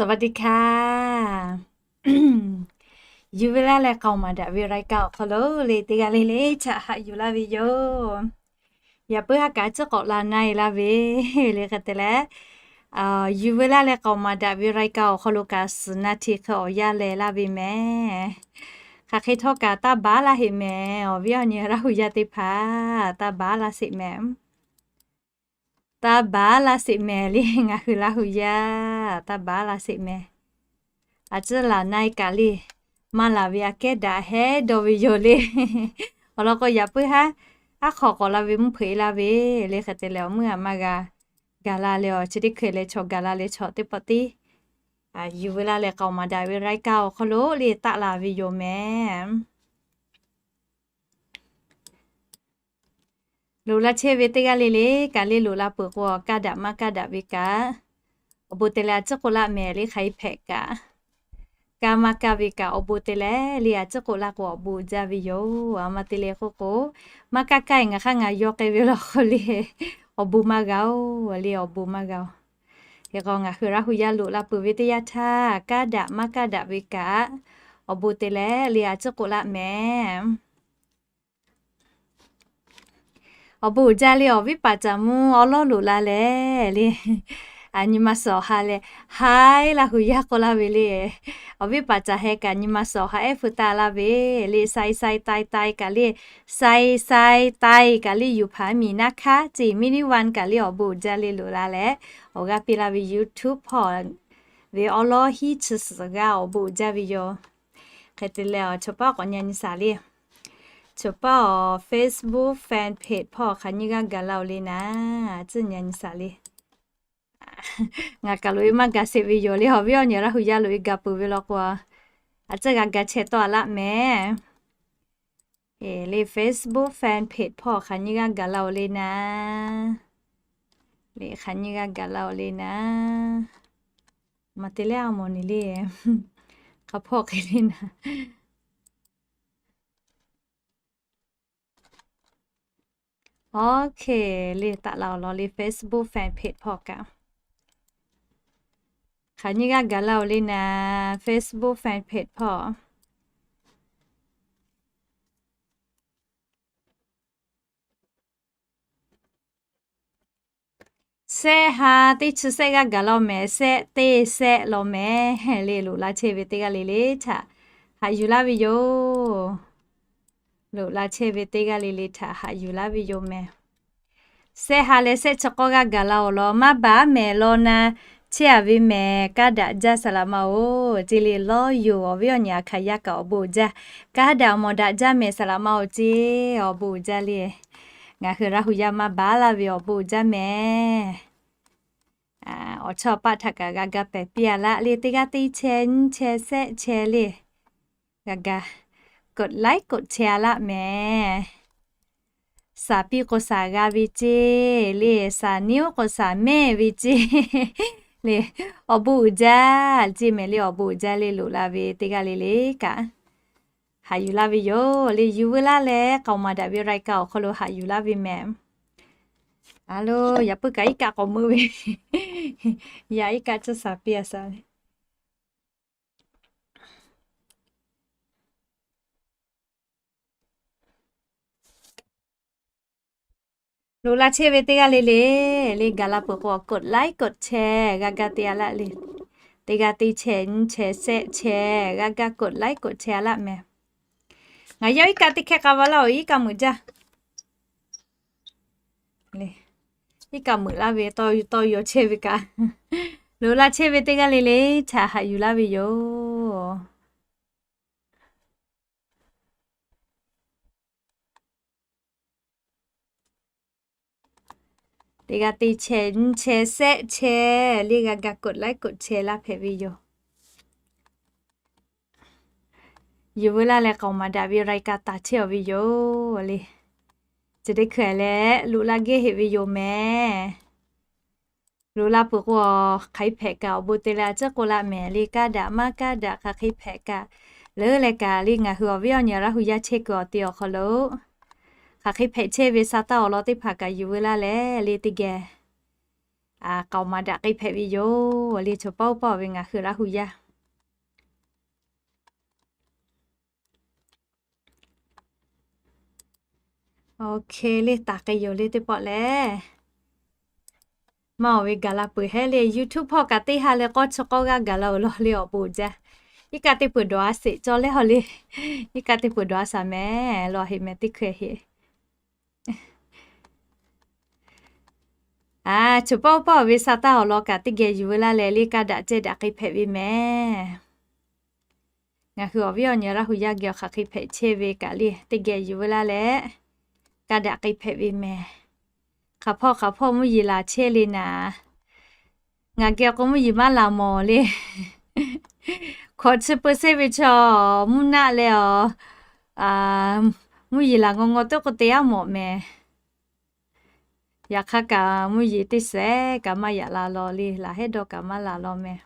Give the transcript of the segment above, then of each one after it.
สวัสดีค่ะ Yuˬ ve laˇ leh k'aoˍ maˍ daꞈ ve รายการ awˬ hk'aw lo le teˇ g'aˇ le le htaꞈ haꞈ yuˬ laˇ ve yoˬ. Yaꞈ puiˉ haˉ kaꞈ ciˉ k'awꞈ la na e laˇ ve le hk'e te leh, yuˬ ve laˇ leh k'aoˍ maˍ daꞈ ve รายการ awˬ hk'aw lo kaꞈ suhˍ na hti hk'e awˬ yanˇ leh laˇ ve mehˍ. Hk'aˬ hk'e htawˇ kaꞈ taˇ baˬ laˇ sheˍ mehˍ. Awˬ viˉ awˬ nyi Laˇ hu yaˇ teˇ hpaˍ taˇ baˬ laˇ sheˍ mehˍ. Taˇ baˬ laˇ sheˍ mehˍ le, ngaˬ hui Laˇ hu yaˇ taˇ baˬ laˇ sheˍ mehˍ. A ciˉ laˬ na e kaꞈ le, maˇ laˬ ve aꞈ kehˉ daꞈ hehˉ dawˇ ve yoˬ le. Awˬ lawn k'o, yaꞈ puiˉ haˉ, aˉ hk'aw k'awꞈ la ve mvuhˇ hpeuꞈ e laˇ ve le hk'e te leh, awˬ meuˇ aꞈ maˇ g'a gaˬ la leh, awˬ chi teˇ hkui leh chaw gaˬ la leh chaw teˇ pawˆ tiˉ yuˬ ve laˇ leh k'aoˍ maˍ daꞈ ve รายการ awˬ hk'aw lo le taˆ la ve yoˬ mehˍ. Loꞈ la chehˇ ve teˇ g'aˇ le le kaꞈ le, loꞈ la peuˬ k'o, kaˇ daꞈ maˇ kaˇ daꞈ ve kaꞈ, awˬ bon te leh a ciˉ k'oˆ laˇ mehˍ le, hk'aˬ hk'e hpehꞈ kaꞈ, kaˇ maˇ kaˇ ve kaꞈ awˬ bon te leh le a ciˉ k'oˆ laˇ k'o, awˬ bon uiˍ jaˇ ve yoˬ. A ma te leh k'oˆ k'o, maˇ kaˇ kaˇ e ngaˬ hk'aˇ ngaˬ yawˇ k'ai ve law k'o le, awˬ bon maˇ g'a oˬ le, awˬ bon maˇ g'a oˬ. Hk'e k'o, ngaˬ hui Laˇ hu yaˇ loꞈ la peuˬ ve teˇ yanˇ htaˇ, kaˇ daꞈ maˇ kaˇ daꞈ ve kaꞈ, awˬ bon te leh le a ciˉ k'oˆ laˇ mehˍ. Awˬ bon uiˍ jaˇ le, awˬ viˉ paˍ caˍ mvuh awˉ lawˉ loꞈ la leh le, a nyi ma suhˍ awˬ ha leh, hai Laˇ hu yaˇ k'oˆ laˇ ve le. Awˬ viˉ paˍ caˍ heh kaꞈ nyi ma suhˍ awˬ ha ehˉ hpu taˇ laˇ ve le, sai sai tai tai kaꞈ le, sai sai tai kaꞈ le yuˬ hpaˍ miˬ naˇ hkaˇ ce miˇ niˇ van kaꞈ le awˬ bon uiˍ jaˇ le loꞈ la leh, awˬ g'aˇ piˇ laˇ ve YouTube hpawˇ ve awˉ lawˉ hiˉ chi suhˍ g'aˇ awˬ bon uiˍ jaˇ ve yoˬ. Hk'e te leh, chaw paˉ k'awꞈ nyi nyi shaˍ le. Chaw paˉ awˬ Facebook fan page hpawˇ hk'aˬ nyiˇ g'aˇ gaˬ la oˬ le naˍ, a ciˉ nyi nyi shaˍ le. Ngaˬ kaꞈ loꞈ e maˇ gaˬ sheˍ ve yoˬ le, awˬ viˉ awˬ nyi Laˇ hu yaˇ loꞈ e gaˬ peuˬ ve law k'o, a ciˉ g'a gaˬ chehˇ tawˆ a laˇ mehˍ. Le Facebook fan page hpawˇ hk'aˬ nyiˇ g'aˇ gaˬ la oˬ le naˍ, le hk'aˬ nyiˇ g'aˇ gaˬ la oˬ le naˍ. Ma te leh a mawˬ ni le, hk'a hpawˇ hk'e le naˍ. Oˇ hk'e le taˆ la awˬ lawn le Facebook fan page hpawˇ kaꞈ, hk'aˬ nyiˇ g'aˇ gaˬ la oˬ le naˍ, Facebook fan page hpawˇ. Sehˆ ha teˇ chi sehˆ g'aˇ gaˬ la mehˍ, sehˆ teˇ sehˆ la mehˍ le. Loꞈ la chehˇ ve teˇ g'aˇ le le htaꞈ haꞈ yuˬ laˇ ve yoˬ. Loꞈ la chehˇ ve teˇ g'aˇ le le htaꞈ haꞈ yuˬ laˇ ve yoˬ mehˍ. Sehˆ ha leh sehˆ chi k'awˇ g'aˇ gaˬ la awˬ lawn maˇ baˬ mehˍ law na chehˇ a ve mehˍ, kaˇ daꞈ jaˇ saˍ laꞈ ma oˬ ce le lawˇ yoˬ. Awˬ viˉ awˬ nyi a hkaˍ yaˇ kaꞈ awˬ bon uiˍ jaˇ, kaˇ daꞈ mawˬ daꞈ jaˇ mehˍ saˍ laꞈ ma oˬ ce, awˬ bon uiˍ jaˇ le. Ngaˬ hui Laˇ hu yaˇ maˇ baˬ laˇ ve awˬ bon uiˍ jaˇ mehˍ. Awˬ chawˇ paˆ htaꞈ kaꞈ g'a ga pehˬ piˇ a laˆ le, teˇ g'aˇ teˇ chehˇ nyiˇ chehˇ sehˆ chehˇ le. G'a ga กดไลค์ กดแชร์ a laˆ mehˍ. Shaˍ piˇ k'o shaˍ g'a ve ce le, shaˍ niˉ oˉ k'o shaˍ mehˇ ve ce le. Awˬ bon uiˍ jaˇ ce mehˍ le, awˬ bon uiˍ jaˇ le. Loꞈ la ve teˇ g'aˇ le le kaꞈ haꞈ yuˬ laˇ ve yoˬ le. Yuˬ veu laˇ leh k'aoˍ maˍ daꞈ ve รายการ awˬ hk'aw lo haꞈ yuˬ laˇ ve mehˍ. A lo, yaꞈ puiˉ kaꞈ iˉ kaˆ k'awꞈ meuˆ ve, yaꞈ iˉ kaˆ cuˇ shaˍ piˇ a shaˍ le. Loꞈ la chehˇ ve teˇ g'aˇ le le, le gaˬ la peuˬ k'o กดไลค์ กดแชร์ g'a ga te a laˆ le. Teˇ g'aˇ teˇ chehˇ nyiˇ chehˇ sehˆ chehˇ g'a ga กดไลค์ กดแชร์ a laˆ mehˍ. Ngaˬ yaˇ iˉ kaˆ teˇ hkehˇ k'a va laˇ oˬ, iˉ kaˆ meuꞈ jaˇ. Iˉ kaˆ meuꞈ laˇ ve tawˇ yaw chehˇ ve kaꞈ, loꞈ la chehˇ ve teˇ g'aˇ le le htaꞈ haꞈ yuˬ laˇ ve yoˬ. Teˇ g'aˇ teˇ chehˇ nyiˇ chehˇ sehˆ chehˇ le g'a ga กดไลค์ กดแชร์ laˇ hpehꞈ ve yoˬ. Yuˬ veu laˇ leh k'aoˍ maˍ daꞈ ve รายการ taˍ chehˇ aˬ ve yoˬ le. Chi teˇ hkui leh loꞈ la gehˇ heꞈ ve yoˬ mehˍ. Loꞈ la peuˬ k'o, hk'aˬ hk'e hpehꞈ kaꞈ awˬ bon te leh a ciˉ k'oˆ laˇ mehˍ le. Kaˇ daꞈ maˇ kaˇ daꞈ hk'aˬ hk'e hpehꞈ kaꞈ, leuˉ leh kaꞈ le ngaˬ hui awˬ viˉ awˬ nyi Laˇ hu yaˇ chehˇ kuiˬ awˬ te awˬ hk'aw lo hk'aˬ hk'e hpehꞈ chehˇ ve sa taˇ awˬ lawn teˇ hpaˍ kaꞈ yuˬ veu laˇ leh le teˇ geh k'aoˍ maˍ daꞈ k'ai hpehꞈ ve yoˬ le. Choˬ paˇ oˇ paˇ ve ngaˬ hui Laˇ hu yaˇ OK le, taˍ k'ai yoˬ le teˇ pawˆ lehˬ. Maˇ awˬ ve gaˬ la peuˬ hehˉ le. YouTube hpawˇ kaꞈ teˇ ha leh k'awˇ chi k'awˇ g'aˇ gaˬ la-oˬ law le awˬ bon uiˍ jaˇ. Iˉ kaˆ teˇ peuˬ dawˬ a sheˍ cawˬ leh haw le. Iˉ kaˆ teˇ peuˬ dawˬ a shaˍ mehˍ law heꞈ mehˍ teˇ hkui heꞈ. A, choˬ paˇ oˇ paˇ awˬ ve sa taˇ awˬ lawn kaꞈ teˇ geh yuˬ veu laˇ leh le kaˇ daꞈ cehˇ daꞈ k'ai hpehꞈ ve mehˍ. Ngaˬ hui awˬ viˉ awˬ nyi Laˇ hu yaˇ geh awˬ hk'aˬ hk'e hpehꞈ chehˇ ve kaꞈ le teˇ geh yuˬ veu laˇ leh kaˇ daꞈ k'ai hpehꞈ ve mehˍ. Hk'aˬ hpawˇ hk'aˬ hpawˇ mvuhˇ yeˬ laˬ chehˇ le naˍ. Ngaˬ geh k'o mvuhˇ yeˬ maˇ laˬ mawˬ le. Hkawꞈ chi peu sehˇ ve chaw mvuhˇ naˆ leh awˬ, mvuhˇ yeˬ laˬ ngaw ngaw teˇ k'o te aˉ mawˬ mehˍ. Yaꞈ hk'aˇ kaꞈ mvuhˇ yeˬ teˇ sehˉ kaꞈ maˇ yaꞈ la law le, laˬ hehˉ dawˇ kaꞈ maˇ laˬ law mehˍ.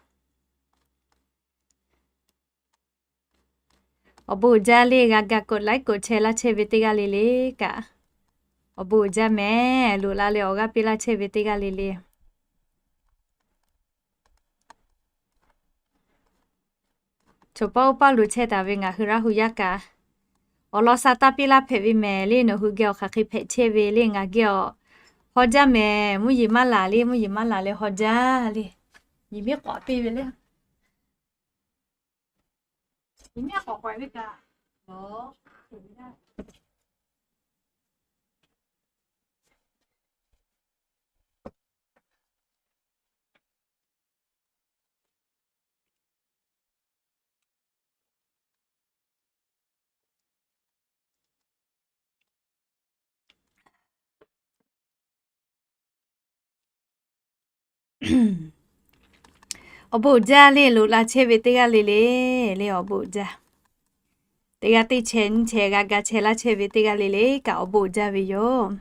Awˬ bon uiˍ jaˇ le, g'a ga กดไลค์ กดแชร์ laˇ chehˇ ve teˇ g'aˇ le le kaꞈ. Awˬ bon uiˍ jaˇ mehˍ, loꞈ la leh awˬ g'aˇ piˇ laˇ chehˇ ve teˇ g'aˇ le le. Choˬ paˇ oˇ paˇ lo chehˇ taˍ ve ngaˬ hui Laˇ hu yaˇ kaꞈ, awˬ lawn sa taˇ piˇ laˇ hpehꞈ ve mehˍ le. Nawˬ hui geh awˬ hk'aˬ hk'e hpehꞈ chehˇ ve le ngaˬ geh awˬ hawˇ jaˇ mehˍ. Mvuhˇ yeˬ maˇ laˬ le, mvuhˇ yeˬ maˇ laˬ leh hawˇ jaˇ le. Yehˬ miˉ k'awꞈ piˇ ve le. Yehˬ miˉ k'awꞈ k'awꞈ ve kaꞈ Awˬ bon uiˍ jaˇ le, loꞈ la chehˇ ve teˇ g'aˇ le le, le awˬ bon uiˍ jaˇ. Teˇ g'aˇ teˇ chehˇ nyiˇ chehˇ g'a ga chehˇ laˇ chehˇ ve teˇ g'aˇ le le kaꞈ awˬ bon uiˍ jaˇ ve yoˬ.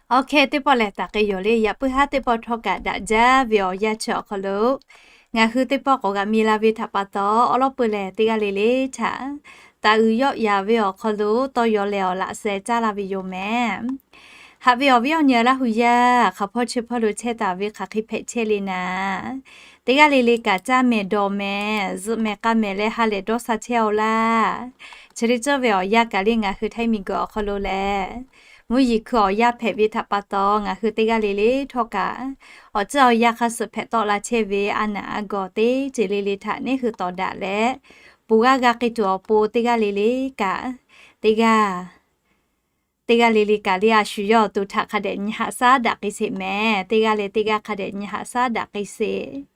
OK, teˇ pawˆ lehˬ taˍ k'ai yoˬ le. Yaꞈ puiˉ haˉ teˇ pawˆ htawˇ kaꞈ daꞈ jaˇ ve awˬ yanˇ chi awˬ hk'aw lo ngaˬ hui teˇ pawˆ k'awꞈ g'a mi la ve htaꞈ pa taw, awˉ lawˉ peu lehˬ teˇ g'aˇ le le htaꞈ taˍ uiˍ yawˆ yaˍ ve awˬ hk'aw lo tawˇ yaw leh awˬ laꞈ sheh caˇ la ve yoˬ mehˍ. Haꞈ ve awˬ viˉ awˬ nyi Laˇ hu yaˇ hk'aˬ hpawˇ chi hpawˇ lo chehˇ taˍ ve hk'aˬ hk'e hpehꞈ chehˇ le naˍ. Teˇ g'aˇ le le kaꞈ caˇ mehˍ dawˬ mehˍ zuhꞈ mehˍ k'a mehˍ leh ha lehˬ dawˇ sha chehˇ-oˆ laˇ. Chi teˇ cawˇ ve awˬ yanˇ kaꞈ le ngaˬ hui Htaiˇ miˬ guiˬ awˬ hk'aw lo lehˬ, mvuhˇ yeˬ hkui awˬ yanˇ hpehꞈ ve htaꞈ pa taw ngaˬ hui teˇ g'aˇ le le htawˇ kaꞈ awˬ tcuhˇ awˬ yanˇ hk'a suhˍ hpehꞈ tawˆ la chehˇ ve a naˍ a gawˬ teˇ ceuˬ le le htaꞈ neˇ hui tawˍ daꞈ leh, ponˬ g'aˇ g'a k'ai tuˬ awˬ pon teˇ g'aˇ le le kaꞈ, teˇ g'aˇ teˇ g'aˇ le le kaꞈ le a shu yawˇ awˬ to htaꞈ hk'a dehꞈ nyi haꞈ shaˉ daꞈ k'ai sheˍ mehˍ. Teˇ g'aˇ leh teˇ g'aˇ hk'a dehꞈ nyi haꞈ shaˉ daꞈ k'ai sheˍ.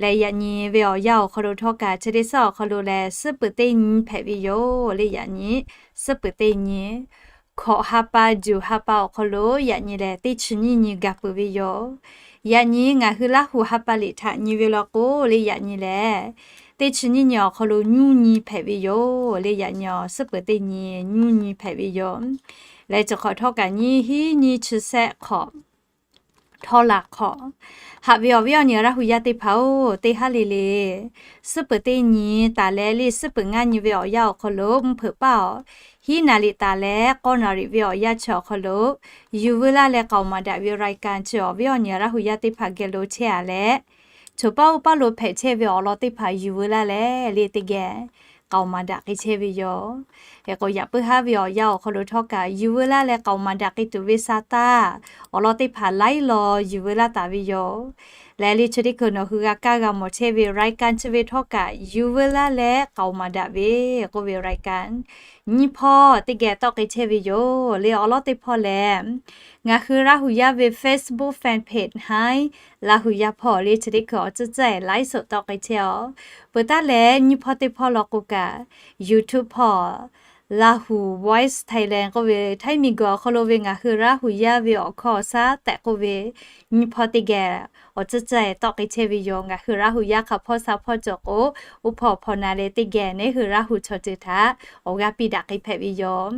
Leh yaꞈ nyi ve awˬ yanˇ awˬ hk'aw lo htawˇ kaꞈ chi teˇ suhˉ awˬ hk'aw lo lehˬ suhˉ peuˬ teˇ nyi hpehꞈ ve yoˬ le. Yaꞈ nyi suhˉ peuˬ teˇ nyi hkawꞈ ha pa juˬ ha pa awˬ hk'aw lo yaꞈ nyi lehˬ teˇ chi nyiˇ nyi gaˬ peuˬ ve yoˬ. Yaꞈ nyi ngaˬ hui Laˇ hu ha pa liꞈ htaꞈ nyi ve law k'o le yaꞈ nyi lehˬ, teˇ chi nyiˇ nyi awˬ hk'aw lo nyuˇ nyi hpehꞈ ve yoˬ le. Yaꞈ nyi awˬ suhˉ peuˬ teˇ nyi nyuˇ nyi hpehꞈ ve yoˬ. Leh chi hk'awꞈ htawˇ kaꞈ nyiˇ hinˉ nyiˇ chi shehˆ hk'awꞈ htawˇ laˬ hk'awꞈ. Haꞈ ve awˬ viˉ awˬ nyi Laˇ hu yaˇ teˇ hpaˍ-oˬ, teˇ haˉ le le suhˉ peuˬ teˇ nyi taˍ leh le suhˉ peuˬ ngaˇ nyi ve awˬ yanˇ awˬ hk'aw lo mvuhˇ hpeuꞈ paˇ awˬ hiˉ naˍ liꞈ taˍ leh k'awˇ naˍ liꞈ ve awˬ yanˇ chi awˬ hk'aw lo yuˬ veu laˇ leh k'aoˍ maˍ daꞈ ve รายการ chi awˬ viˉ awˬ nyi Laˇ hu yaˇ teˇ hpaˍ geh lo chehˇ-a leh, choˬ paˇ oˇ paˇ lo hpehꞈ chehˇ ve awˬ lawn teˇ hpaˍ yuˬ veu laˇ leh le teˇ geh k'aoˍ maˍ daꞈ k'ai chehˇ ve yoˬ. Hk'e k'o yaꞈ puiˉ haˉ ve awˬ yanˇ awˬ hk'aw lo htawˇ kaꞈ yuˬ veu laˇ leh k'aoˍ maˍ daꞈ k'ai tuˬ ve sa taˇ awˬ lawn teˇ hpaˍ laiˉ law yuˬ veu laˇ taˍ ve yoˬ. Leh le chi teˇ hkui nawˬ hui g'a kaˇ g'a mawˬ chehˇ ve รายการ chi ve htawˇ kaꞈ yuˬ veu laˇ leh k'aoˍ maˍ daꞈ ve k'oˆ ve รายการ nyiˇ hpawˇ teˇ geh tawˆ k'ai chehˇ ve yoˬ le. Awˬ lawn teˇ hpawˇ lehˬ, ngaˬ hui Laˇ hu yaˇ ve Facebook fan page hnaiˉ Laˇ hu yaˇ hpawˇ le chi teˇ hkui awˬ tcuhˉ tcuhˉ-ehˍ ไลฟ์สด tawˆ k'ai chehˇ-aˬ. Peuˬ taˉ leh nyiˇ hpawˇ teˇ hpawˇ law k'o kaꞈ YouTube hpawˇ Lahu Voice Thailand k'oˆ ve Htaiˇ miˬ guiˬ awˬ hk'aw lo ve ngaˬ hui Laˇ hu yaˇ ve awˬ hkawˇ awˬ shaˉ tehꞈ k'oˆ ve nyiˇ hpawˇ teˇ geh awˬ tcuhˉ tcuhˉ-ehˍ tawˆ k'ai chehˇ ve yoˬ. Ngaˬ hui Laˇ hu yaˇ hk'aˬ hpawˇ sha hpawˇ cawˬ k'o, oˇ hpawˇ awˬ hpawˇ na leh teˇ geh neˇ hui Laˇ hu chaw ceuˬ htaꞈ awˬ g'aˇ piˇ daꞈ k'ai hpehꞈ ve yoˬ.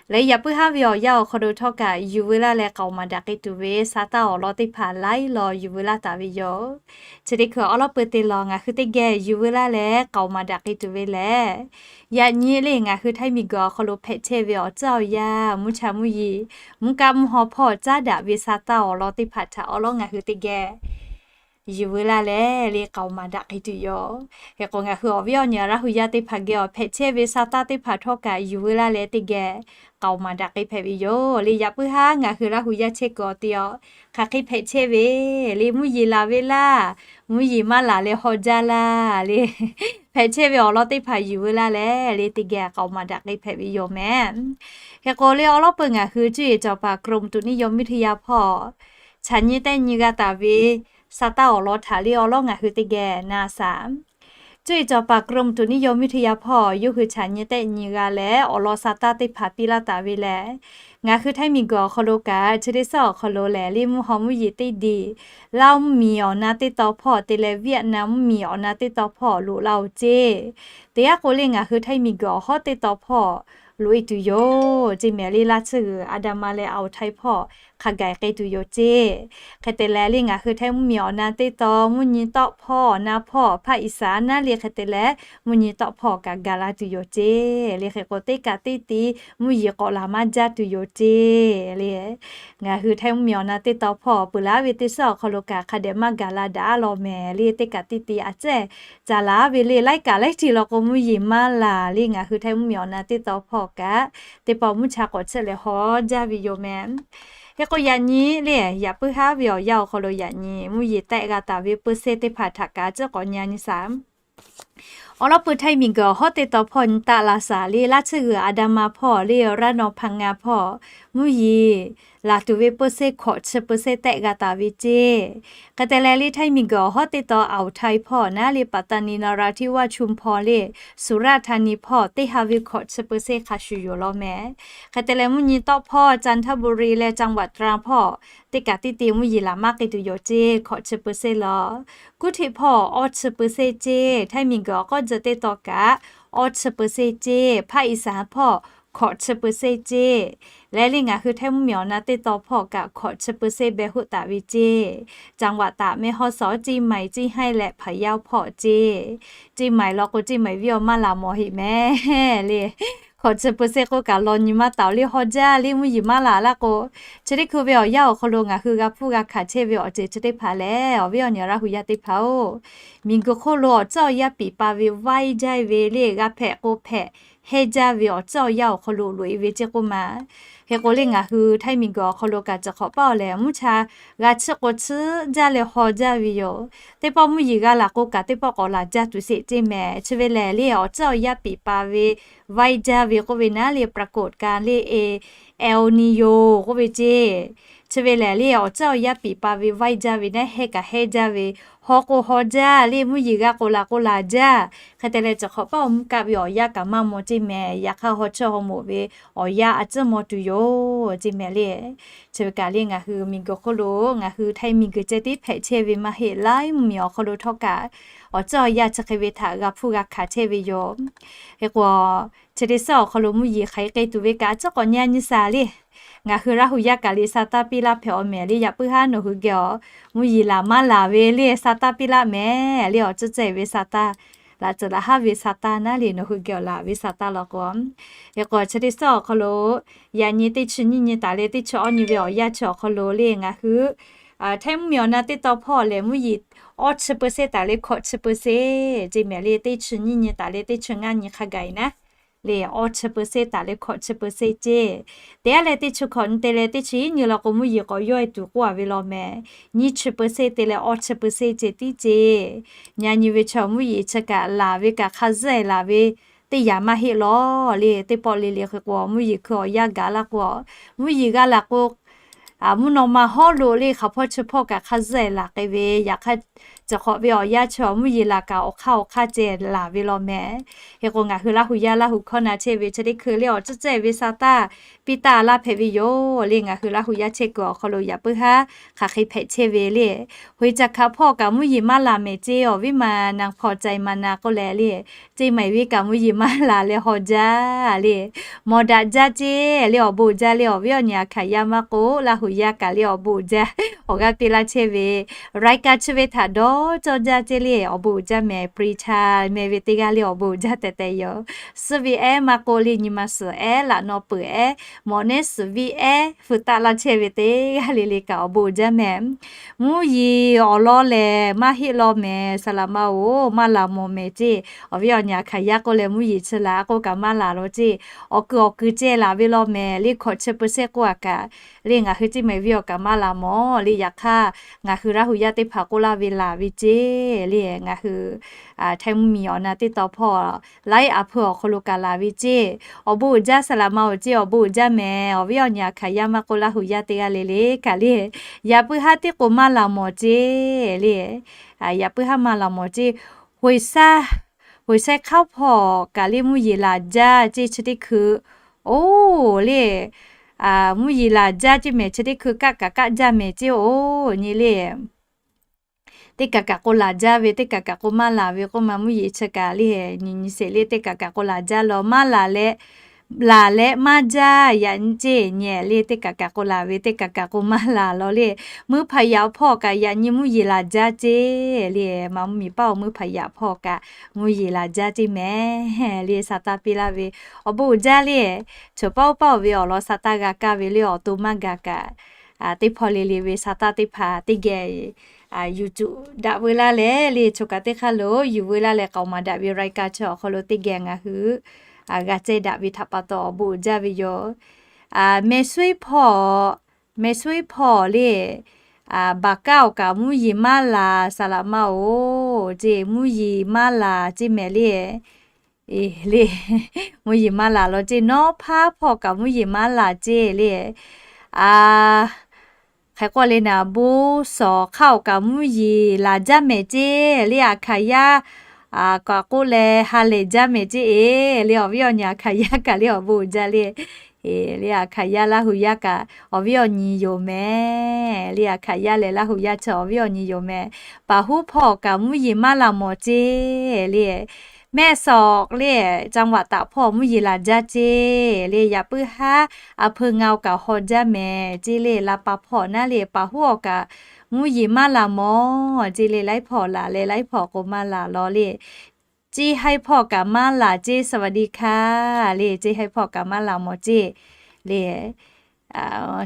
Leh yaꞈ puiˉ haˉ ve awˬ yanˇ awˬ hk'aw lo htawˇ kaꞈ yuˬ veu laˇ leh k'aoˍ maˍ daꞈ k'ai tuˬ ve sa taˇ awˬ lawn teˇ hpaˍ laiˉ law yuˬ veu laˇ taˍ ve yoˬ. Chi teˇ hkui awˉ lawˉ peu te law ngaˬ hui teˇ geh yuˬ veu laˇ leh k'aoˍ maˍ daꞈ k'ai tuˬ ve lehˬ, yaꞈ nyi le ngaˬ hui Htaiˇ miˬguiˬ awˬ hk'aw lo hpehꞈ chehˇ ve awˬ tcuhˉ awˬ yanˇ, mvuhˇ cha mvuhˇ yeˬ, mvuhˇ kaˆ mvuhˇ haw hpawˇ caˉ daꞈ ve sa taˇ awˬ lawn teˇ hpaˍ htaꞈ awˉ lawˉ ngaˬ hui teˇ geh yuˬ veu laˇ leh le k'aoˍ maˍ daꞈ k'ai tuˬ yoˬ. Hk'e k'o, ngaˬ hui awˬ viˉ awˬ nyi Laˇ hu yaˇ teˇ hpaˍ geh awˬ hpehꞈ chehˇ ve sa taˇ teˇ hpaˍ htawˇ kaꞈ yuˬ veu laˇ leh teˇ geh k'aoˍ maˍ daꞈ k'ai hpehꞈ ve yoˬ. Le yaꞈ puiˉ haˉ ngaˬ hui Laˇ hu yaˇ chehˇ kuiˬ awˬ te awˬ hk'aˬ hk'e hpehꞈ chehˇ ve le, mvuhˇ yeˬ laˬ ve laˇ, mvuhˇ yeˬ maˇ laˬ leh haw jaˇ laˇ le, hpehꞈ chehˇ ve awˬ lawn teˇ hpaˍ yuˬ veu laˇ leh le teˇ geh k'aoˍ maˍ daꞈ k'ai hpehꞈ ve yoˬ mehˍ. Hk'e k'o, le awˉ lawˉ peu ngaˬ hui cuˇ yiˍ cawˬ paˍ กรมอุตุนิยมวิทยา hpawˇ, chaꞈ nyi tehˆ nyi g'a taˍ ve sa taˇ awˬ lawn htaꞈ le awˉ lawˉ ngaˬ hui teˇ geh na shaˍ. Cuˇ yiˍ cawˬ paˍ กรมอุตุนิยมวิทยา hpawˇ yawˇ hui chaꞈ nyi tehˆ nyi g'a leh awˬ lawn sa taˇ teˇ hpaˍ piˇ laˇ taˍ ve lehˬ, ngaˬ hui Htaiˇ miˬguiˬ awˬ hk'aw lo kaꞈ chi teˇ suhˉ awˬ hk'aw lo lehˬ, le mvuhˇ haw mvuhˇ yeˬ teˇ diˬ, Laˇ mvuhˇ miˬ awˬ na teˇ taw hpawˇ te leh Vietnam mvuhˇ miˬ awˬ na teˇ taw hpawˇ loꞈ la-oˬ ceˇ. Teˇ g'aˇ k'o le ngaˬ hui Htaiˇ miˬguiˬ awˬ hawˉ teˇ taw hpawˇ loꞈ e tuˬ yoˬ ceˇ mehˍ le. Laˇ tsuhˇ g'uiˬ Adama leh Awˬ htaiˇ hpawˇ hk'a gaˬ k'ai tuˬ yoˬ ceˇ. Hk'e te leh le ngaˬ hui Htaiˇ mvuhˇ miˬ awˬ na teˇ taw mvuhˇ nyi tawˆ hpawˇ awˬ na hpawˇ hpaˆ iˍsaˍ naˉ le hk'e te leh mvuhˇ nyi tawˆ hpawˇ kaꞈ gaˬ la tuˬ yoˬ ceˇ. Le hk'e k'o teˇ kaꞈ teˇ ti mvuhˇ yeˬ k'awꞈ laˬ maˇ jaˇ tuˬ yoˬ ceˇ le. Ngaˬ hui Htaiˇ mvuhˇ miˬ awˬ na teˇ taw hpawˇ peuˬ laˬ ve teˇ suhˉ awˬ hk'aw lo kaꞈ hk'a dehꞈ maˇ gaˬ la daꞈ-a law mehˍ le. Teˇ kaꞈ teˇ ti a ciˉ ca laˬ ve le. Laiˉ kaꞈ laiˉ ti law k'o mvuhˇ yeˬ maˇ laˬ le. Ngaˬ hui Htaiˇ mvuhˇ miˬ awˬ na teˇ taw hpawˇ kaꞈ teˇ pawˆ mvuhˇ cha k'awꞈ chiˇ leh haw jaˇ ve yoˬ mehˍ. Hk'e k'o yaꞈ nyi le yaꞈ puiˉ haˉ ve awˬ yanˇ awˬ hk'aw lo yaꞈ nyi mvuhˇ yeˬ tehˆ g'a taˍ ve เปอร์เซ็นต์ teˇ hpaˍ htaꞈ kaꞈ ciˉ k'awꞈ nyi nyi shaˍ. Awˉ lawˉ peu Htaiˇ miˬguiˬ awˬ hawˉ teˇ taw hpawˇ nyi taˆ la shaˍ le. Laˇ tsuhˇ g'uiˬ Adama hpawˇ le Ranawˬ hpaˍ ngaˬ hpawˇ mvuhˇ yeˬ laˬ tuˬ ve เปอร์เซ็นต์ hkawꞈ chi เปอร์เซ็นต์ tehˆ g'a taˍ ve ceˇ. Hk'e te leh le Htaiˇ miˬguiˬ awˬ hawˉ teˇ taw Awˬ htaiˇ hpawˇ naˉ le Pattani Narathiwat Chumphon le Surathani hpawˇ teˇ ha ve hkawꞈ chi เปอร์เซ็นต์ hk'a shuˍ yoˬ law mehˍ. Hk'e te leh mvuhˇ nyi tawˆ hpawˇ Chanthaburi leh จังหวัดตรัง hpawˇ teˇ kaꞈ teˇ ti mvuhˇ yeˬ laˬ maˇ k'ai tuˬ yoˬ ceˇ hkawꞈ chi เปอร์เซ็นต์ law. Kuˇ hteꞈ hpawˇ awˇ chi เปอร์เซ็นต์ ceˇ. Htaiˇ miˬguiˬ awˬ k'awˇ tzuhꞈ teˇ taw kaꞈ awˇ chi เปอร์เซ็นต์ ceˇ. Hpaˆ iˍsaˍ hpawˇ hkawꞈ chi เปอร์เซ็นต์ ceˇ. Leh le ngaˬ hui Htaiˇ mvuhˇ miˬ awˬ na teˇ taw hpawˇ kaꞈ hkawꞈ chi เปอร์เซ็นต์ beh hoˆ taˍ ve ceˇ. จังหวัดตาก แม่ฮ่องสอน เชียงใหม่ เชียงราย และพะเยา hpawˇ ceˇ. เชียงใหม่ law k'o เชียงใหม่ viˇ awˬ maˇ laˬ mawˬ heˆ mehˍ le. Hkawꞈ chi เปอร์เซ็นต์ k'oˆ kaꞈ law nyi maˇ taˍ le haw jaˇ le mvuhˇ yeˬ maˇ laˬ laˇ k'o, chi teˇ hkui ve awˬ yanˇ awˬ hk'aw lo ngaˬ hui g'a hpuˇ g'a hkanˍ chehˇ ve awˬ ceuˬ chi teˇ hpaˍ lehˬ, awˬ viˉ awˬ nyi Laˇ hu yaˇ teˇ hpaˍ-oˬ, miˬguiˬ hk'oˆ lo awˬ tcuhˉ awˬ yaˇ piˍ pa ve vaiˇ jaˇ ve le g'a hpehꞈ k'o hpehꞈ, hehnˇ jaˇ ve awˬ tcuhˉ awˬ yaˇ awˬ hk'aw lo loꞈ e ve ceˇ k'oˆ ma. Hk'e k'o le ngaˬ hui Htaiˇ miˬguiˬ awˬ hk'aw lo kaꞈ cawˬ hk'awꞈ paˇ-oˬ lehˬ, mvuhˇ cha g'a chiˇ k'o chiˇ jaˇ leh haw jaˇ ve yoˬ. Teˇ pawˆ mvuhˇ yeˬ g'a laˬ k'o kaꞈ teˇ pawˆ k'awꞈ laˬ jaˇ tuˬ sheˍ ceˇ mehˍ. Chi ve lehˬ le awˬ tcuhˉ awˬ yaˇ piˍ pa ve vaiˇ jaˇ ve k'oˆ ve naˉ le ปรากฏการณ์ le e El Niño k'oˆ ve ceˇ. Chi ve lehˬ le awˬ tcuhˉ awˬ yaˇ piˍ pa ve vaiˇ jaˇ ve naˉ hehnˇ kaꞈ hehnˇ jaˇ ve, haw k'o haw jaˇ le mvuhˇ yeˬ g'a k'o laˬ k'o laˬ jaˇ. Hk'e te leh cawˬ hk'awꞈ paˇ awˬ mvuhˇ kaˆ ve awˬ yanˇ kaꞈ maˇ maw ceˇ mehˍ. Yaꞈ hk'aˇ haw chiˇ haw moˍ ve awˬ yanˇ a ciˉ maw tuˬ yoˬ ceˇ mehˍ le. Chi ve kaꞈ le ngaˬ hui miˬguiˬ hk'oˆ lo ngaˬ hui Htaiˇ miˬguiˬ ceh tiˉ hpehꞈ chehˇ ve maˇ heˆ, laiˉ mvuhˇ miˬ awˬ hk'aw lo htawˇ kaꞈ awˬ tcuhˉ awˬ yaˇ chi hk'e ve htaꞈ g'a hpuˇ g'a hkanˍ chehˇ ve yoˬ. Hk'e k'o, chi teˇ suhˉ awˬ hk'aw lo mvuhˇ yeˬ hk'aˬ hk'e k'ai tuˬ ve kaꞈ a ciˉ k'awꞈ nyi nyi shaˍ le. Ngaˬ hui Laˇ hu yaˇ kaꞈ le sa taˇ piˇ laˇ hpehꞈ-aw mehˍ le. Yaꞈ puiˉ haˉ nawˬ hui geh awˬ mvuhˇ yeˬ laˬ maˇ laˬ ve le sa taˇ piˇ laˇ mehˍ le. Awˬ tcuhˉ ceh ve sa taˇ, laꞈ tcuhˉ laꞈ haˉ ve sa taˇ naˉ le nawˬ hui geh awˬ laˬ ve sa taˇ law k'o, hk'e k'o chi teˇ suhˉ awˬ hk'aw lo yaꞈ nyi teˇ chi nyiˇ nyi taˍ leh teˇ chi awˇ nyi ve awˬ yanˇ chi awˬ hk'aw lo le ngaˬ hui Htaiˇ mvuhˇ miˬ awˬ na teˇ taw hpawˇ lehˬ mvuhˇ yeˬ awˇ chi เปอร์เซ็นต์ taˍ leh hkawꞈ chi เปอร์เซ็นต์ ceˇ mehˍ le. Teˇ chi nyiˇ nyi taˍ leh teˇ chi ngaˇ nyi hk'a gaˬ e naˉ le awˇ chi เปอร์เซ็นต์ taˍ leh hkawꞈ chi เปอร์เซ็นต์ ceˇ. Teˇ g'aˇ leh teˇ chi hkawꞈ nyi te leh teˇ chi iˉ nyi law k'o mvuhˇ yeˬ k'awꞈ yawˇ e tuˬ k'oˆ a ve law mehˍ. Nyiˇ chi เปอร์เซ็นต์ te leh awˇ chi เปอร์เซ็นต์ ceˇ tiˉ ceˇ. Yaꞈ nyi ve chaw mvuhˇ yeˬ chi kaꞈ laˬ ve kaꞈ hk'a zuhˆ e laˬ ve teˇ yanˇ maˇ heˆ law le. Teˇ pawˆ le le hk'e k'o mvuhˇ yeˬ hkui awˬ yanˇ gaˬ laˇ k'o, mvuhˇ yeˬ g'a laˬ k'o mvuhˇ naw ma hawˉ lo le hk'aˬ hpawˇ chi hpawˇ kaꞈ hk'a zuhˆ laˬ k'ai ve, yaꞈ hk'aˇ, cawˬ hk'awꞈ ve awˬ yanˇ chi awˬ mvuhˇ yeˬ laˬ kaꞈ awˬ hk'aˇ awˬ hk'aˇ ceh laˬ ve law mehˍ. Hk'e k'o ngaˬ hui Laˇ hu yaˇ Laˇ hu hkawˇ na chehˇ ve chi teˇ hkui le awˬ tcuhˉ tcuhˉ ve sa taˇ piˇ taˇ laˇ hpehꞈ ve yoˬ le. Ngaˬ hui Laˇ hu yaˇ chehˇ kuiˬ awˬ hk'aw lo yaꞈ puiˉ haˉ hk'aˬ hk'e hpehꞈ chehˇ ve le. Hoiˍ caˬ hkaꞈ hpawˇ kaꞈ mvuhˇ yeˬ maˇ laˬ mehˍ ceˇ, awˬ viˉ ma na hpaw cai ma na k'oˆ leh le, ceˇ maiˍ viˉ kaꞈ mvuhˇ yeˬ maˇ laˬ leh haw jaˇ le. Mawˬ daꞈ jaˇ ceˇ le, awˬ bon jaˇ le. Awˬ viˉ awˬ nyi a hkaˍ yaˇ maˇ k'oˆ, Laˇ hu yaˇ kaꞈ le awˬ bon jaˇ awˬ g'aˇ piˇ laˇ chehˇ ve, รายการ chi ve htaꞈ dawˇ cawˇ jaˇ ceˇ le, awˬ bon jaˇ mehˍ. Preacher meh ve teˇ g'aˇ le awˬ bon jaˇ tehꞈ tehꞈ yoˬ. Suh ve ehˉ maˇ k'oˆ le, nyi ma suhˍ ehˉ, laꞈ naw peuˬ ehˉ, mawˬ neˉ suhˍ viˉ ehˉ, feu taˆ laˇ chehˇ ve teˇ g'aˇ le le kaꞈ awˬ bon jaˇ mehˍ. Mvuhˇ yeˬ awˬ lawn lehˬ maˇ heˆ law mehˍ, saˍ laꞈ ma-oˬ, maˇ laˬ mawˬ mehˍ ceˇ. Awˬ viˉ awˬ nyi a hkaˍ yaˇ k'oˆ leh mvuhˇ yeˬ chi laˬ k'oˆ kaꞈ maˇ laˬ law ceˇ. Awˬ kuiˬ awˬ kuiˬ ceh laˬ ve law mehˍ le, hkawꞈ chi peuˬ sehˉ k'oˆ a kaꞈ le, ngaˬ hui ceˇ maiˍ viˉ awˬ kaꞈ maˇ laˬ mawˬ le. Yaꞈ hk'aˇ, ngaˬ hui Laˇ hu yaˇ teˇ hpaˍ k'oˆ laˇ ve laˬ ve ceˇ le, ngaˬ hui htaiˇ mvuhˇ miˬ awˬ na teˇ taw hpawˇ laiˉ a hpeuˇ awˬ hk'aw lo kaꞈ laˬ ve ceˇ. Awˬ bon uiˍ jaˇ saˍ laꞈ ma-oˬ ceˇ, awˬ bon uiˍ jaˇ mehˍ. Awˬ viˉ awˬ nyi a hkaˍ yaˇ maˇ k'oˆ, Laˇ hu yaˇ teˇ g'aˇ le le kaꞈ le, yaꞈ puiˉ haˉ teˇ k'o maˇ laˬ mawˬ ceˇ le. Yaꞈ puiˉ haˉ maˇ laˬ mawˬ ceˇ. Hoiˍ sha, hoiˍ shai hk'aˇ hpawˇ kaꞈ le mvuhˇ yeˬ laˬ jaˇ ceˇ chi teˇ hkui, oˬ le, mvuhˇ yeˬ laˬ jaˇ ceˇ mehˍ, chi teˇ hkui kaˆ kaꞈ kaˆ jaˇ mehˍ ceˇ oˬ nyi le. Teˇ kaꞈ kaꞈ k'o laˬ jaˇ ve, teˇ kaꞈ kaꞈ k'o maˇ laˬ ve k'oˆ ma, mvuhˇ yeˬ chi kaꞈ le nyi nyi sheˍ le, teˇ kaꞈ kaꞈ k'o laˬ jaˇ law, maˇ laˬ leh, laˬ leh maˇ jaˇ yaꞈ nyi ceˇ nyi le, teˇ kaꞈ kaꞈ k'o laˬ ve, teˇ kaꞈ kaꞈ k'o maˇ laˬ law le. Muiˇ hpaˍ yaꞈ hpawˇ kaꞈ yaꞈ nyi mvuhˇ yeˬ laˬ jaˇ ceˇ le, ma mvuhˇ miˬ paˇ-oˬ, muiˇ hpaˍ yaꞈ hpawˇ kaꞈ mvuhˇ yeˬ laˬ jaˇ ceˇ mehˍ le, sa taˇ piˇ laˇ ve. Awˬ bon uiˍ jaˇ le. Choˬ paˇ oˇ paˇ-oˬ ve awˬ lawn sa taˇ g'a kaˇ ve le, awˬ to maˇ gaˬ kaꞈ, teˇ hpawˇ le le ve sa taˇ teˇ hpaˍ teˇ geh yuˬ cuˬ daꞈ veu laˇ leh le, choˬ kaꞈ teˇ hk'aˇ lo yuˬ veu laˇ leh k'aoˍ maˍ daꞈ ve รายการ chi awˬ hk'aw lo teˇ geh ngaˬ hui g'a cehˇ daꞈ ve htaꞈ pa taw awˬ bon uiˍ jaˇ ve yoˬ. Mehˍ suiˉ hpawˇ, mehˍ suiˉ hpawˇ le, baˬ kaˇ awˬ kaꞈ mvuhˇ yeˬ maˇ laˬ saˍ laꞈ ma-oˬ ceˇ, mvuhˇ yeˬ maˇ laˬ ceˇ mehˍ le. Le, mvuhˇ yeˬ maˇ laˬ law ceˇ, nawˉ hpaˇ hpawˇ kaꞈ mvuhˇ yeˬ maˇ laˬ ceˇ le. Hk'e k'oˆ le naˍ, bon shawˍ hk'aˇ awˬ kaꞈ mvuhˇ yeˬ laˬ jaˇ mehˍ ceˇ le, a hkaˍ yaˇ kaꞈ k'oˆ leh ha lehˬ jaˇ mehˍ ceˇ e le, awˬ viˉ awˬ nyi a hkaˍ yaˇ kaꞈ le awˬ bon uiˍ jaˇ le. Le a hkaˍ yaˇ Laˇ hu yaˇ kaꞈ awˬ viˉ awˬ nyi yoˬ mehˍ le, a hkaˍ yaˇ leh Laˇ hu yaˇ chi awˬ viˉ awˬ nyi yoˬ mehˍ. Paˍ huˉ hpawˇ kaꞈ mvuhˇ yeˬ maˇ laˬ mawˬ ceˇ le. Mehˆ shawˍ le, จังหวัดตาก hpawˇ mvuhˇ yeˬ laˬ jaˇ ceˇ le, yaꞈ puiˉ haˉ a hpeu ngaˬ oˬ kaꞈ haw jaˇ mehˍ ceˇ le, la pa hpawˇ naˉ le, paˍ huˉ awˬ kaꞈ mvuhˇ yeˬ maˇ laˬ mawˬ ceˇ le, laiˉ hpawˇ laˬ leh laiˉ hpawˇ k'o maˇ laˬ law le. Ceˇ haiˇ hpawˇ kaꞈ maˇ laˬ ceˇ, สวัสดีค่ะ le, ceˇ haiˇ hpawˇ kaꞈ maˇ laˬ mawˬ ceˇ le.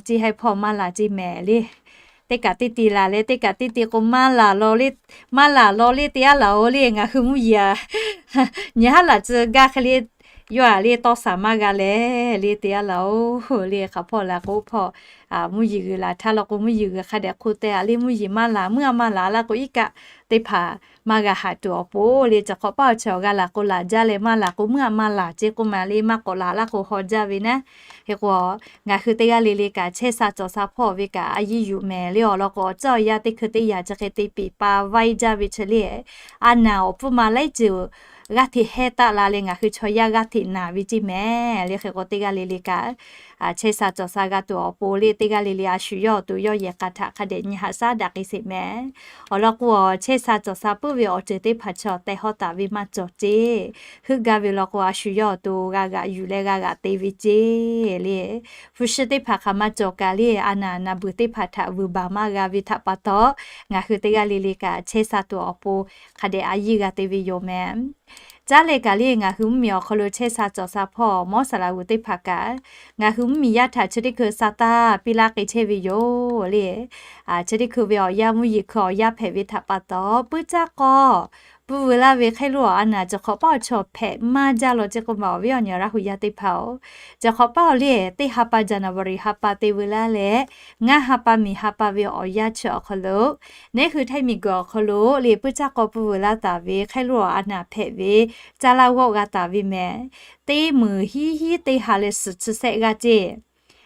Ceˇ haiˇ hpawˇ maˇ laˬ ceˇ mehˍ le. Teˇ kaꞈ teˇ te laˬ leh teˇ kaꞈ teˇ te k'o maˇ laˬ law le, maˇ laˬ law le te aˉ laˬ-oˬ le, ngaˬ hui mvuhˇ yeˬ a nyi haˉ laˬ tcuh gaˇ hk'e le, yawˇ a le tawˇ saˍ maˇ g'a leh le te aˉ laˬ-oˬ le, hk'aˬ hpawˇ laˬ k'o hpawˇ mvuhˇ yeˬ g'uiˬ laˬ htaˇ law k'o mvuhˇ yeˬ g'uiˬ hk'a dehꞈ hk'oˆ teh a le, mvuhˇ yeˬ maˇ laˬ, meuˇ a maˇ laˬ laˇ k'o iˉ kaˆ teˇ hpaˍ maˇ g'a haꞈ tuˬ awˬ pon le, chi hk'awꞈ paˇ awˬ chi awˬ g'a laˬ k'o laˬ jaˇ leh maˇ laˬ k'o meuˇ a maˇ laˬ ceˇ k'oˆ ma le, maˇ k'awꞈ laˬ laˇ k'o haw jaˇ ve naˉ. Hk'e k'o ngaˬ hui teˇ g'aˇ le le kaꞈ chehˇ sha cawˬ sha hpawˇ ve kaꞈ a yiˇ yuˬ mehˍ le, awˬ lawn k'o awˬ ceuˬ awˬ yanˇ teˇ hkui teˇ yaꞈ chi hk'e te piˍ pa vaiˇ jaˇ ve chi le, a naˍ awˬ pfuhˇ ma laiˉ ceuˬ g'aˇ hteꞈ hehˇ taˆ la leh ngaˬ hui chaw yaˇ g'aˇ hteꞈ naˍ ve ceˇ mehˍ le. Hk'e k'o teˇ g'aˇ le le kaꞈ chehˇ sha cawˬ sha g'a tuˬ awˬ pon le, teˇ g'aˇ le le a shu yawˇ awˬ to yawˇ yehˬ k'a htaꞈ hk'a dehꞈ nyi haꞈ shaˉ daꞈ k'ai sheˍ mehˍ. Awˬ lawn k'o a chehˇ sha cawˬ sha puiˉ ve awˬ ceuˬ teˇ hpaˍ chi awˬ tehˬ hawˉ taˍ ve maˇ cawˬ ceˇ. Heuˆ gaˇ ve law k'o a shu yawˇ awˬ to g'a g'aꞈ yuˬ leh g'a g'aꞈ te ve ceˇ le. Hpu shi teˇ hpaˍ hk'aˬ maˇ cawˬ kaꞈ le, a naˍ naˍ beuˬ teˇ hpaˍ htaꞈ vuiˬ baˬ maˇ g'a ve htaꞈ pa taw, ngaˬ hui teˇ g'aˇ le le kaꞈ chehˇ sha tuˬ awˬ pon hk'a dehꞈ a yiˇ g'a te ve yoˬ mehˍ. Caˉ leh kaꞈ le ngaˬ hui mvuhˇ miˬ awˬ hk'aw lo chehˇ sha cawˬ sha hpawˇ mawˉ saˍ laꞈ g'uˬ teˇ hpaˍ kaꞈ, ngaˬ hui mvuhˇ miˬ yaˇ htaꞈ chi teˇ hkui sa taˇ piˇ laˇ k'ai chehˇ ve yoˬ le. Chi teˇ hkui ve awˬ yanˇ mvuhˇ yeˬ hkui awˬ yanˇ hpehꞈ ve htaꞈ pa taw, puiˉ caˇ k'awˇ puiˉ veu laˇ ve hk'e lo a naˍ chi hk'awꞈ paˇ awˬ chaw hpehꞈ maˇ jaˇ law ceˇ k'oˆ ma, awˬ viˉ awˬ nyi Laˇ hu yaˇ teˇ hpaˍ-oˬ, chi hk'awꞈ paˇ awˬ le teˇ ha pa January ha pa te veu laˇ leh, ngaˇ ha pa miˬ ha pa ve awˬ yanˇ chi awˬ hk'aw lo neˉ hui htaiˇ miˬ guiˬ awˬ hk'aw lo le puiˉ caˇ k'awˇ puiˉ veu laˇ taˍ ve hk'e lo a naˍ hpehꞈ ve caˇ laˇ g'awˆ g'a taˍ ve mehˍ. Teˇ meunˍ hiˉ hiˉ teˇ ha leh suhˍ chi sehˆ g'aˇ ceˇ.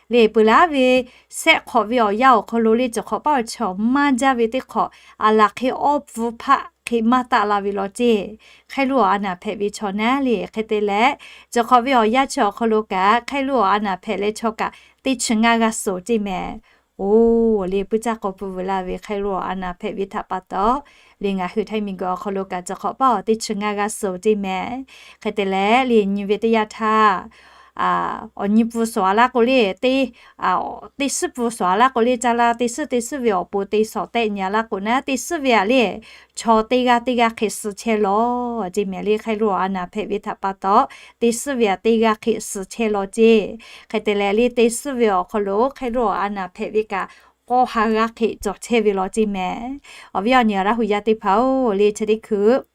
Le peuˬ laˇ ve, shehˆ hk'awꞈ ve awˬ yanˇ awˬ hk'aw lo le, cawˬ hk'awꞈ paˉ awˬ chi awˬ maˇ jaˇ ve teˇ hk'awꞈ, aˬ laˬ hk'e awˇ pfuhˇ hpaˆ hk'e maˇ taˆ la ve law ceˇ. Hk'e lo awˬ a naˍ hpehꞈ ve chaw naˉ le. Hk'e te leh, cawˬ hk'awꞈ ve awˬ yanˇ chi awˬ hk'aw lo kaꞈ, hk'e lo awˬ a naˍ hpehꞈ leh chaw kaꞈ teˇ chi ngaˇ g'aˇ suhˍ ceˇ mehˍ. Oˬ, le puiˉ caˇ k'aw pui vuiˬ laˇ ve hk'e lo awˬ a naˍ hpehꞈ ve htaꞈ pa taw, le ngaˬ hui Htaiˇ miˬguiˬ awˬ hk'aw lo kaꞈ cawˬ hk'awꞈ paˉ awˬ teˇ chi ngaˇ g'aˇ suhˍ ceˇ mehˍ. Hk'e te leh, le nyi ve teˇ yanˇ htaˇ, awˬ nyi pfuhˇ suhˍ a laˇ k'o le, teˇ, teˇ suhˉ pfuhˇ suhˍ a laˇ k'o le, caˇ la teˇ suhˉ teˇ suhˉ ve awˬ pon te suhˍ tehˆ nyi a laˇ k'o naˉ, teˇ suhˉ ve aꞈ le, chaw teˇ g'aˇ teˇ g'aˇ hk'e suh chehˇ law ceˇ mehˍ. Le hk'e lo awˬ a naˍ hpehꞈ ve htaꞈ pa taw, teˇ suhˉ ve aꞈ teˇ g'aˇ hk'e suh chehˇ law ceˇ. Hk'e te leh, le teˇ suhˉ ve awˬ hk'aw lo hk'e lo awˬ a naˍ hpehꞈ ve kaꞈ, k'awˇ ha g'aˇ hk'e cawˬ chehˇ ve law ceˇ mehˍ. Awˬ viˉ awˬ nyi Laˇ hu yaˇ teˇ hpaˍ-oˬ, le chi teˇ hkui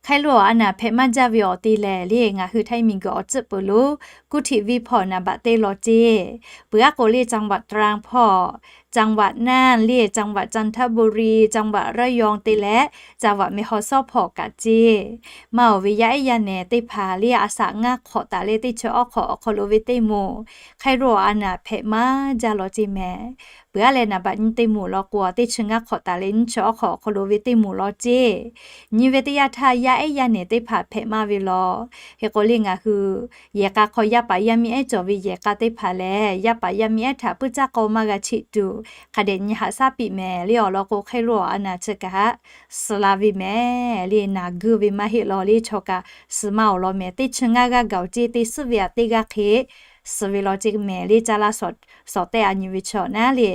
hk'e lo awˬ a naˍ hpehꞈ maˇ jaˇ ve awˬ te lehˬ, le ngaˬ hui Htaiˇ miˬguiˬ awˬ tcuhˆ peuˬ lo, kuˇ htiꞈ viˇ hpawˇ naˍ baꞈ teˇ law ceˇ. Peuˬ aˉ k'o le, จังหวัดตรัง hpawˇ, จังหวัดน่าน le, จังหวัดจันทบุรี, จังหวัดระยอง te leh, จังหวัดแม่ฮ่องสอน hpawˇ kaꞈ ceˇ. Maˇ oˬ ve yaˇ ehˉ yaˇ nehˬ teˇ hpaˍ le, a shaꞈ ngaˇ hk'awꞈ taˍ leh teˇ chi awˉ hk'awꞈ awˬ hk'aw lo ve teˇ moˍ, hk'e lo awˬ a naˍ hpehꞈ maˇ jaˇ law ceˇ mehˍ. Peuˬ aˉ leh naˍ baꞈ nyi teˇ moˍ law k'o, teˇ chi ngaˇ hk'awꞈ taˍ leh nyiˇ chi awˉ hk'awꞈ awˬ hk'aw lo ve teˇ moˍ law ceˇ. Nyi ve teˇ yanˇ htaˇ yaˇ ehˉ yaˇ nehˬ teˇ hpaˍ hpehꞈ maˇ ve law. Hk'e k'o le ngaˬ hui yehˬ k'a hk'aw yaˇ paˍ yaˇ miˇ ehˉ cawˬ ve yehˬ k'a teˇ hpaˍ lehˬ, yaˇ paˍ yaˇ miˇ ehˉ htaꞈ puiˉ caˇ k'aw maˇ g'a cheꞈ tuˬ, hk'a dehꞈ nyi haꞈ shaˉ piˇ mehˍ le awˬ lawn k'o, hk'e lo awˬ a naˍ chi kaꞈ suh la ve mehˍ le, naˍ guiˇ ve maˇ heˆ law le, chaw kaꞈ suh maˇ awˬ lawn mehˍ. Teˇ chi ngaˇ g'aˇ gaˬ-oˬ ceˇ, teˇ suhˉ ve aꞈ teˇ g'aˇ hk'e suh ve law ceˇ mehˍ le, caˇ la suhˍ tehˆ a nyi ve chaw naˉ le.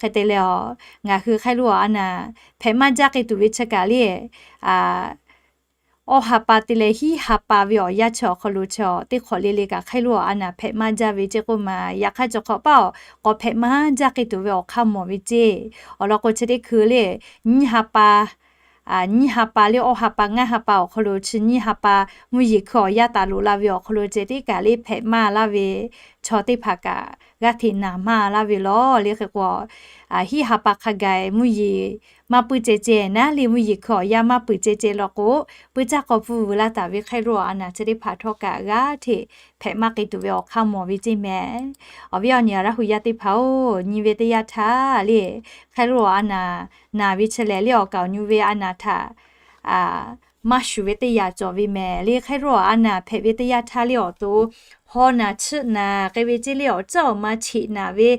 Hk'e te leh, ngaˬ hui hk'e lo awˬ a naˍ hpehꞈ maˇ jaˇ k'ai tuˬ ve chi kaꞈ le, awˇ ha pa te leh hiˉ ha pa ve awˬ yanˇ chi awˬ hk'aw lo chi teˇ hk'awꞈ le le kaꞈ hk'e lo awˬ a naˍ hpehꞈ maˇ jaˇ ve ceˇ k'oˆ ma. Yaꞈ hk'aˇ cawˬ hk'awꞈ paˉ awˬ k'awꞈ hpehꞈ maˇ jaˇ k'ai tuˬ ve awˬ hk'aˇ mawˬ ve ceˇ. Awˬ lawn k'o chi teˇ hkui le, nyiˇ ha pa, nyiˇ ha pa le awˇ ha pa ngaˇ ha pa awˬ hk'aw lo chi nyiˇ ha pa mvuhˇ yeˬ hkui awˬ yanˇ taˍ loꞈ la ve awˬ hk'aw lo ceh tiˉ kaꞈ le hpehꞈ maˇ laˇ ve chaw teˇ hpaˍ kaꞈ g'aˇ hteꞈ naˍ maˇ laˇ ve law le. Hk'e k'o, hiˉ ha pa hk'a gaˬ mvuhˇ yeˬ maˇ puiˉ ceh ceh naˉ le, mvuhˇ yeˬ hkui awˬ yanˇ maˇ puiˉ ceh ceh law k'o, puiˉ caˇ k'aw pfuhˇ vuiˬ laˇ taˍ ve hk'e lo awˬ a naˍ chi teˇ hpaˍ htawˇ kaꞈ g'aˇ hteꞈ hpehꞈ maˇ k'ai tuˬ ve awˬ hk'aˇ mawˬ ve ceˇ mehˍ. Awˬ viˉ awˬ nyi Laˇ hu yaˇ teˇ hpaˍ-oˬ, nyi ve teˇ yanˇ htaˇ le, hk'e lo awˬ a naˍ naˍ ve chi lehˬ le awˬ kaˍ awˬ nyi ve a naˍ htaꞈ maˇ shuˍ ve teˇ yanˇ cawˬ ve mehˍ le. Hk'e lo awˬ a naˍ hpehꞈ ve teˇ yanˇ htaˇ le awˬ to haw naˍ chiˆ naˍ k'ai ve ceˇ le, awˬ ceuˬ awˬ ma cheꞈ naˍ ve,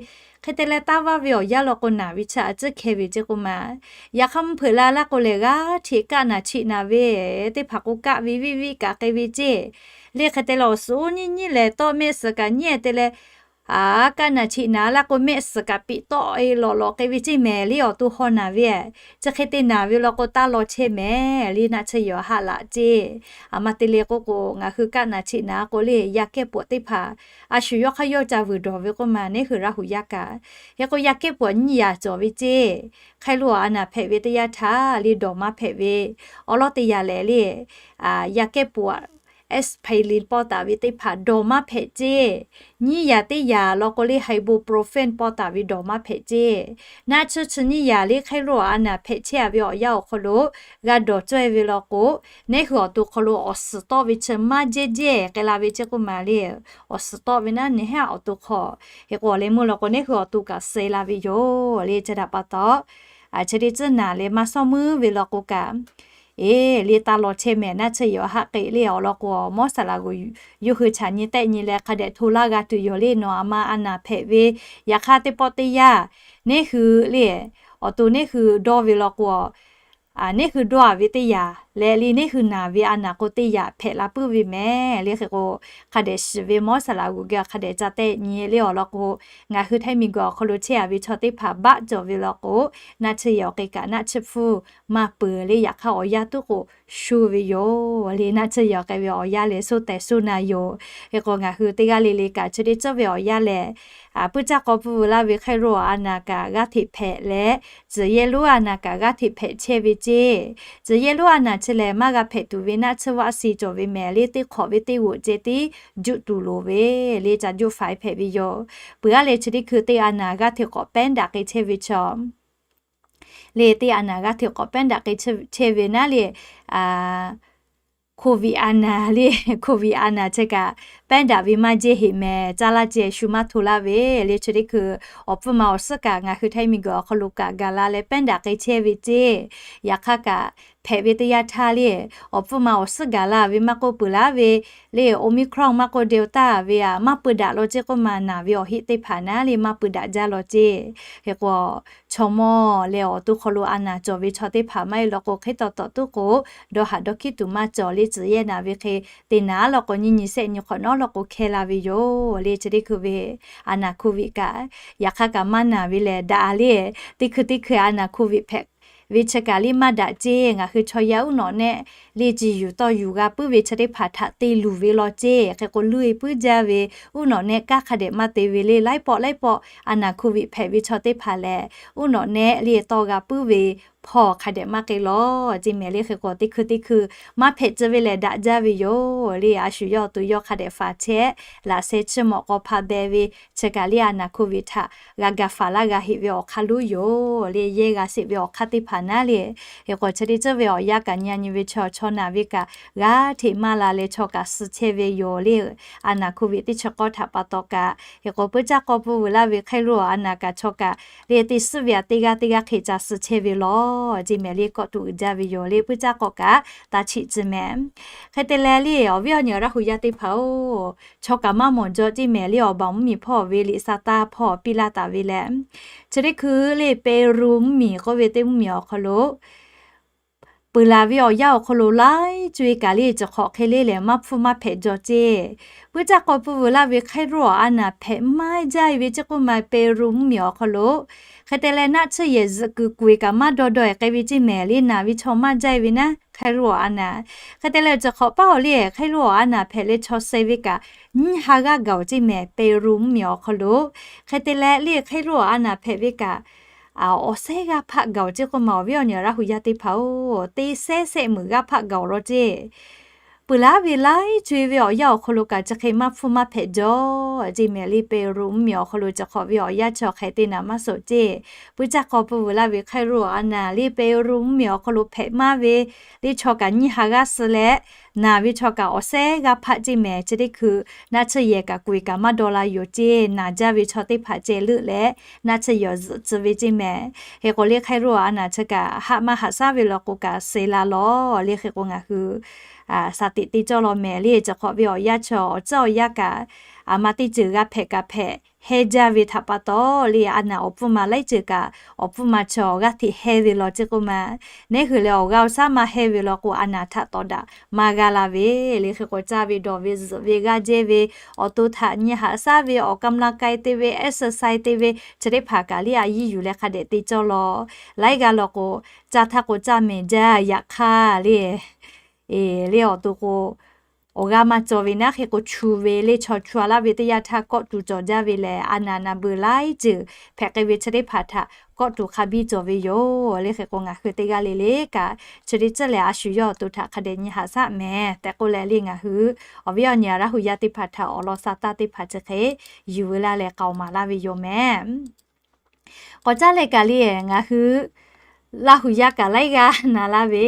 hk'e te leh taˇ vaˇ ve awˬ yanˇ law k'o naˍ ve chi a ciˉ hkeh ve ceˇ k'oˆ ma. Yaꞈ hk'aˇ mvuhˇ hpeuꞈ la laˇ k'o lehˬ g'aˇ hteꞈ kaˆ naˍ cheꞈ naˍ ve teˇ hpaˍ k'o kaˆ ve viˆ viˆ kaꞈ k'ai ve ceˇ le. Hk'e te leh awˬ suhˍ oˇ nyiˇ nyiˇ lehˬ tawˆ mehˆ suhˍ kaꞈ nyiˇ te leh kaˆ naˍ cheꞈ naˍ laˇ k'o mehˆ suhˍ kaꞈ piꞈ tawˆ e lawꞈ lawꞈ k'ai ve ceˇ mehˍ le. Awˬ to haw naˍ ve, chi hk'e te naˍ ve law k'o taˇ law chehˇ mehˍ le. Naˆ tsuhˇ yehˬ haˆ laꞈ ceˇ. A ma te le k'oˆ k'o, ngaˬ hui kaˆ naˍ cheꞈ naˍ k'o le yaˇ kehˉ pawꞈ teˇ hpaˍ a shu yawˇ hk'aˇ yawˇ ca vuiˬ dawˬ ve k'oˆ ma, neˉ hui Laˇ hu yaˇ kaꞈ. Hk'e k'o yaˇ kehˉ pawꞈ nyiˇ yaꞈ cawˬ ve ceˇ. Hk'e lo awˬ a naˍ hpehꞈ ve teˇ yanˇ htaˇ le dawˬ maˇ hpehꞈ ve awˬ lawn teˇ yanˇ lehˬ le, yaˇ kehˉ pawꞈ aspirin pawˇ taˍ ve teˇ hpaˍ dawˬ maˇ hpehꞈ ceˇ. Nyiˇ yaꞈ teˇ yaꞈ law k'o le ibuprofen pawˇ taˍ ve dawˬ maˇ hpehꞈ ceˇ. Naˆ tsuhˇ chi nyiˇ yaꞈ le hk'e lo awˬ a naˍ hpehꞈ chehˇ a ve awˬ yanˇ awˬ hk'aw lo g'a dawˬ caweh ve law k'o, neˉ hui awˬ to hk'aw lo awˬ suhˍ tawˆ ve chi maˇ jehˇ jehˇ k'ai la ve ceˇ k'oˆ ma le. Awˬ suhˍ tawˆ ve naˉ neˉ haˉ awˬ to hk'aw, hk'e k'o awˬ leh meuˇ law k'o neˉ hui awˬ to kaꞈ suh la ve yoˬ le. Chi htaꞈ pa taw, chi teˇ tcuhˉ naˍ leh maˇ sawˉ meuˇ ve law k'o kaꞈ, eˬ le taˇ law chehˇ mehˍ. Naˆ tsuhˇ yehˬ haˆ k'ai le awˬ lawn k'o mawˉ saˍ laꞈ g'uˬ yawˇ hui chaꞈ nyi tehˆ nyi leh hk'a dehꞈ hto laˇ g'a tuˬ yoˬ le. Nawˬ a ma a naˍ hpehꞈ ve, yaꞈ hk'aˇ teˇ pawˆ teˇ yanˇ neˉ hui le awˬ to neˉ hui dawˇ ve law k'o, neˉ hui dawˇ a ve teˇ yanˇ leh le neˉ hui naˍ ve a naˍ k'o teˇ yanˇ hpehꞈ la puiˉ ve mehˍ le. Hk'e k'o, hk'a dehꞈ shiˍ ve mawˉ saˍ laꞈ g'uˬ geh hk'a dehꞈ ca tehˆ nyi le awˬ lawn k'o, ngaˬ hui Htaiˇ miˬ guiˬ awˬ hk'aw lo chehˇ a ve chaw teˇ hpaˍ baˆ cawˬ ve law k'o, naˆ tsuhˇ yehˬ awˬ k'e kaꞈ naˆ tsuhˇ hpfuhˇ maˇ peuˬ le. Yaꞈ hk'aˇ awˬ yanˇ tuˉ k'o sho ve yoˬ le. Naˆ tsuhˇ yehˬ awˬ k'e ve awˬ yanˇ lehˬ sho tehˬ sho na yoˬ. Hk'e k'o ngaˬ hui teˇ g'aˇ le le kaꞈ chi teˇ tcuhˉ ve awˬ yanˇ lehˬ, puiˉ caˇ k'aw pfuhˇ vuiˬ laˇ ve hk'e lo a naˍ kaꞈ g'aˇ hteꞈ hpehꞈ leh, tcuhˬ yehˇ lonˉ a naˍ kaꞈ g'aˇ hteꞈ hpehꞈ chehˇ ve ceˇ. Tcuhˬ yehˇ lonˉ a naˍ chi lehˬ maˇ g'a hpehꞈ tuˬ ve naˆ tsuhˇ vaˆ si cawˬ ve mehˍ le. Teˇ hk'awꞈ ve teˇ g'oꞈ ceh tiˉ juˆ tuˬ loˍ ve le ca juˆ faiˍ hpehꞈ ve yoˬ. Peuˬ aˉ leh chi teˇ hkui teˇ a naˍ g'aˇ hteꞈ k'awꞈ pehˉ daꞈ k'ai chehˇ ve chaw le teˇ a naˍ g'aˇ hteꞈ k'awꞈ pehˉ daꞈ k'ai chehˇ ve naˉ le, Covid a naˍ le, Covid a naˍ chi kaꞈ pehˉ daꞈ ve maˇ jehˇ heꞈ mehˍ. Caˇ laˇ ceh shu maˇ hto laˇ ve le. Chi teˇ hkui awˬ pfuhˇ ma awˬ suhˉ kaꞈ ngaˬ hui htaiˇ miˬguiˬ awˬ hk'aw lo kaꞈ gaˬ la leh pehˉ daꞈ k'ai chehˇ ve ceˇ. Yaꞈ hk'aˇ kaꞈ hpehꞈ ve teˇ yanˇ htaˇ le, awˬ pfuhˇ ma awˬ suhˉ gaˬ la ve maˇ k'oˆ, peuˬ laˇ ve le Omicron maˇ k'oˆ Delta ve a maˇ peu daꞈ law ceˇ k'oˆ ma, naˬ ve awˬ heˆ teˇ hpaˍ naˉ le maˇ peu daꞈ jaˇ law ceˇ. Hk'e k'o, chaw mawˇ leh awˬ to hk'aw lo a naˍ cawˬ ve chaw teˇ hpaˍ maˇ heˆ law k'o, hk'e taw tawꞈ tuˉ k'o, dawˇ haꞈ dawˇ hkiˉ tuˬ maˇ cawˬ le. Tcuhˍ yehˇ naˍ ve hk'e te naˍ law k'o, nyiˇ nyi sehˆ nyi hk'awꞈ nawˉ law k'o hkeh la ve yoˬ le. Chi teˇ hkui ve a naˍ Covid kaꞈ, yaꞈ hk'aˇ kaꞈ maˇ naˍ ve lehˬ daꞈ le. Teˇ hkui teˇ hkui a naˍ Covid hpehꞈ ve chi kaꞈ le maˇ daꞈ ceˇ. Ngaˬ hui chaw yaˇ uˉ nawꞈ nehˆ le ci yuˬ tawˇ yuˬ g'a puiˉ ve chi teˇ hpaˍ htaꞈ te luˬ ve law ceˇ. Hk'e k'o, luˇ e puiˉ jaˇ ve uˉ nawꞈ nehˆ kanˉ hk'a dehꞈ maˇ te ve le. Laiˉ pawˆ laiˉ pawˆ a naˍ Covid hpehꞈ ve chaw teˇ hpaˍ lehˬ, uˉ nawꞈ nehˆ le tawˇ g'a puiˉ ve hpawˇ hk'a dehꞈ maˇ k'ai law ceˇ mehˍ le. Hk'e k'o, teˇ hkui teˇ hkui maˇ hpehꞈ tcuh ve lehˬ daꞈ jaˇ ve yoˬ le. A shu yawˇ awˬ to yawˇ hk'a dehꞈ faˍ chehˇ, laꞈ sheh chiˇ mawꞈ k'aw hpaˇ beh ve chi kaꞈ le a naˍ Covid htaꞈ g'a gaˬ faˍ laˇ g'a heꞈ ve awˬ hk'aˇ lonˉ yoˬ le. Yehˇ g'a sheˍ ve awˬ hk'aˇ teˇ hpaˍ naˉ le. Hk'e k'o, chi teˇ ceuˬ ve awˬ yanˇ kaꞈ nyi a nyi ve chaw chaw naˍ ve kaꞈ g'aˇ hteꞈ maˇ la leh chaw kaꞈ suh chehˇ ve yoˬ le. A naˍ Covid teˇ chi k'awˇ htaꞈ pa taw kaꞈ, hk'e k'o, puiˉ caˇ k'aw pfuhˇ veuˬ laˇ ve hk'aˇ ruˇ awˬ a naˍ kaꞈ chaw kaꞈ le te suhˉ ve aꞈ teˇ g'aˇ teˇ g'aˇ hk'e ca suh chehˇ ve law ceˇ mehˍ le. Kawˆ tuˬ uiˍ jaˇ ve yoˬ le. Puiˉ caˇ k'aw kaꞈ taˇ chiˆ tcuh mehˍ. Hk'e te leh le awˬ viˉ awˬ nyi Laˇ hu yaˇ teˇ hpaˍ-oˬ, chaw kaꞈ maˇ mawˬ jaw ceˇ mehˍ le. Awˬ baˬ mvuhˇmiˬ hpawˇ ve liꞈ sa taˇ hpawˇ piˇ laˇ taˍ ve leh, chi teˇ hkui le Peˍruˆ mvuhˇmiˬ k'oˆ ve teˇ mvuhˇmiˬ awˬ hk'aw lo peuˬ laˬ ve awˬ yanˇ awˬ hk'aw lo laiˉ co-e kaꞈ le, ciˬ hk'awꞈ hk'e le lehˬ maˇ hpfuhˇ maˇ hpehꞈ jaw ceˇ. Puiˉ caˇ k'aw pfuhˇ veuˬ laˇ ve hk'aˇ ruˇ awˬ a naˍ hpehꞈ maˇ jaˇ ve ceˇ k'oˆ ma, Peˍruˆ mvuhˇmiˬ awˬ hk'aw lo hk'e te leh naˆ tsuhˇ yehˬ zuhꞈ kuiˬ kuiˬ kaꞈ maˇ daw daw-e k'ai ve ceˇ mehˍ le. Naˬ ve chaw maˇ jaˇ ve naˉ, hk'aˇ ruˇ awˬ a naˍ. Hk'e te leh ciˬ hk'awꞈ paˉ awˬ le hk'aˇ ruˇ awˬ a naˍ hpehꞈ leh chaw suh ve kaꞈ nyiˇ ha g'aˇ gaˬ-oˬ ceˇ mehˍ, Peˍruˆ mvuhˇmiˬ awˬ hk'aw lo. Hk'e te leh le hk'aˇ ruˇ awˬ a naˍ hpehꞈ ve kaꞈ awˬ sehˉ g'aˇ hpaˆ gaˬ-oˬ ceˇ k'oˆ ma, awˬ viˉ awˬ nyi Laˇ hu yaˇ teˇ hpaˍ-oˬ, teˇ sehˉ sehˆ meuꞈ g'aˇ hpaˆ gaˬ-oˬ law ceˇ. Peuˬ laˇ ve laiˉ co-e ve awˬ yanˇ awˬ hk'aw lo kaꞈ chi hk'e maˇ hpfuhˇ maˇ hpehꞈ jaw ceˇ mehˍ le. Peˍruˆ mvuhˇmiˬ awˬ hk'aw lo ciˬ hk'awꞈ ve awˬ yanˇ chi awˬ hk'e te naˍ maˇ suhˍ ceˇ. Puiˉ caˇ k'aw pfuhˇ veuˬ laˇ ve hk'aˇ ruˇ awˬ a naˍ le Peˍruˆ mvuhˇmiˬ awˬ hk'aw lo hpehꞈ maˇ ve le chaw kaꞈ nyiˇ ha g'aˇ suh leh, naˬ ve chaw kaꞈ awˬ sehˉ g'aˇ hpaˆ ceˇ mehˍ. Chi teˇ hkui naˆ tsuhˇ yehˬ kaꞈ kuiˬ kaꞈ maˇ daw la yoˬ ceˇ. Naˬ jaˇ ve chaw teˇ hpaˍ ceh leuˆ leh naˆ tsuhˇ yehˬ zuhꞈ tcuh ve ceˇ mehˍ. Hk'e k'o le hk'aˇ ruˇ awˬ a naˍ chi kaꞈ haˆ maˇ haꞈ shaˉ ve law k'o kaꞈ suh la law le. Hk'e k'o ngaˬ hui shaˍ tiꞈ te cawˇ law mehˍ le. Ciˬ hk'awꞈ ve awˬ yanˇ chi awˬ tcuhˉ awˬ yanˇ kaꞈ a ma teˇ ceuˬ g'a hpehꞈ kaꞈ hpehꞈ hehnˇ jaˇ ve htaꞈ pa taw le, a naˍ awˬ pfuhˇ ma laiˉ ceuˬ kaꞈ awˬ pfuhˇ ma chi awˬ g'aˇ hteꞈ hehnˇ ve law ceˇ k'oˆ ma. Neˉ hui leh awˬ g'aˇ awˬ shaˉ maˇ hehnˇ ve law k'o, a naˍ htaꞈ tawˍ daꞈ maˇ g'a la ve le. Hk'e k'o caˇ ve dawˬ ve zuhꞈ ve g'aˇ jehˇ ve, awˬ to htaꞈ nyi haꞈ shaˉ ve, awˬ กำลังกาย te ve, exercise te ve, chi teˇ hpaˍ kaꞈ le a yiˇ yuˬ leh hk'a dehꞈ te cawˇ law. Laiˉ g'aˇ law k'o, caˇ htaˇ k'o caˇ mehˍ jaˇ. Yaꞈ hk'aˇ le, le awˬ to k'o awˬ g'aˇ maˇ cawˬ ve naˉ. Hk'e k'o chu ve le chaw chu a laˇ ve teˇ yanˇ htaˇ kawˆ tuˬ cawˬ jaˇ ve lehˬ, a naˍ naˍ beuˬ laiˉ ceuˬ hpehꞈ k'ai ve chi teˇ hpaˍ htaꞈ kawˆ tuˬ hk'a biˇ cawˬ ve yoˬ le. Hk'e k'o ngaˬ hui teˇ g'aˇ le le kaꞈ chi teˇ ceuˬ lehˬ a shu yawˇ awˬ to htaꞈ hk'a dehꞈ nyi haꞈ shaˉ mehˍ tehꞈ k'oˆ leh le ngaˬ hui awˬ viˉ awˬ nyi Laˇ hu yaˇ teˇ hpaˍ htaꞈ awˬ lawn sa taˇ teˇ hpaˍ chi hk'e yuˬ veu laˇ leh k'aoˍ maˍ laˇ ve yoˬ mehˍ. K'awꞈ caˉ leh kaꞈ le ngaˬ hui Laˇ hu yaˇ kaꞈ laiˉ g'aˇ na laˇ ve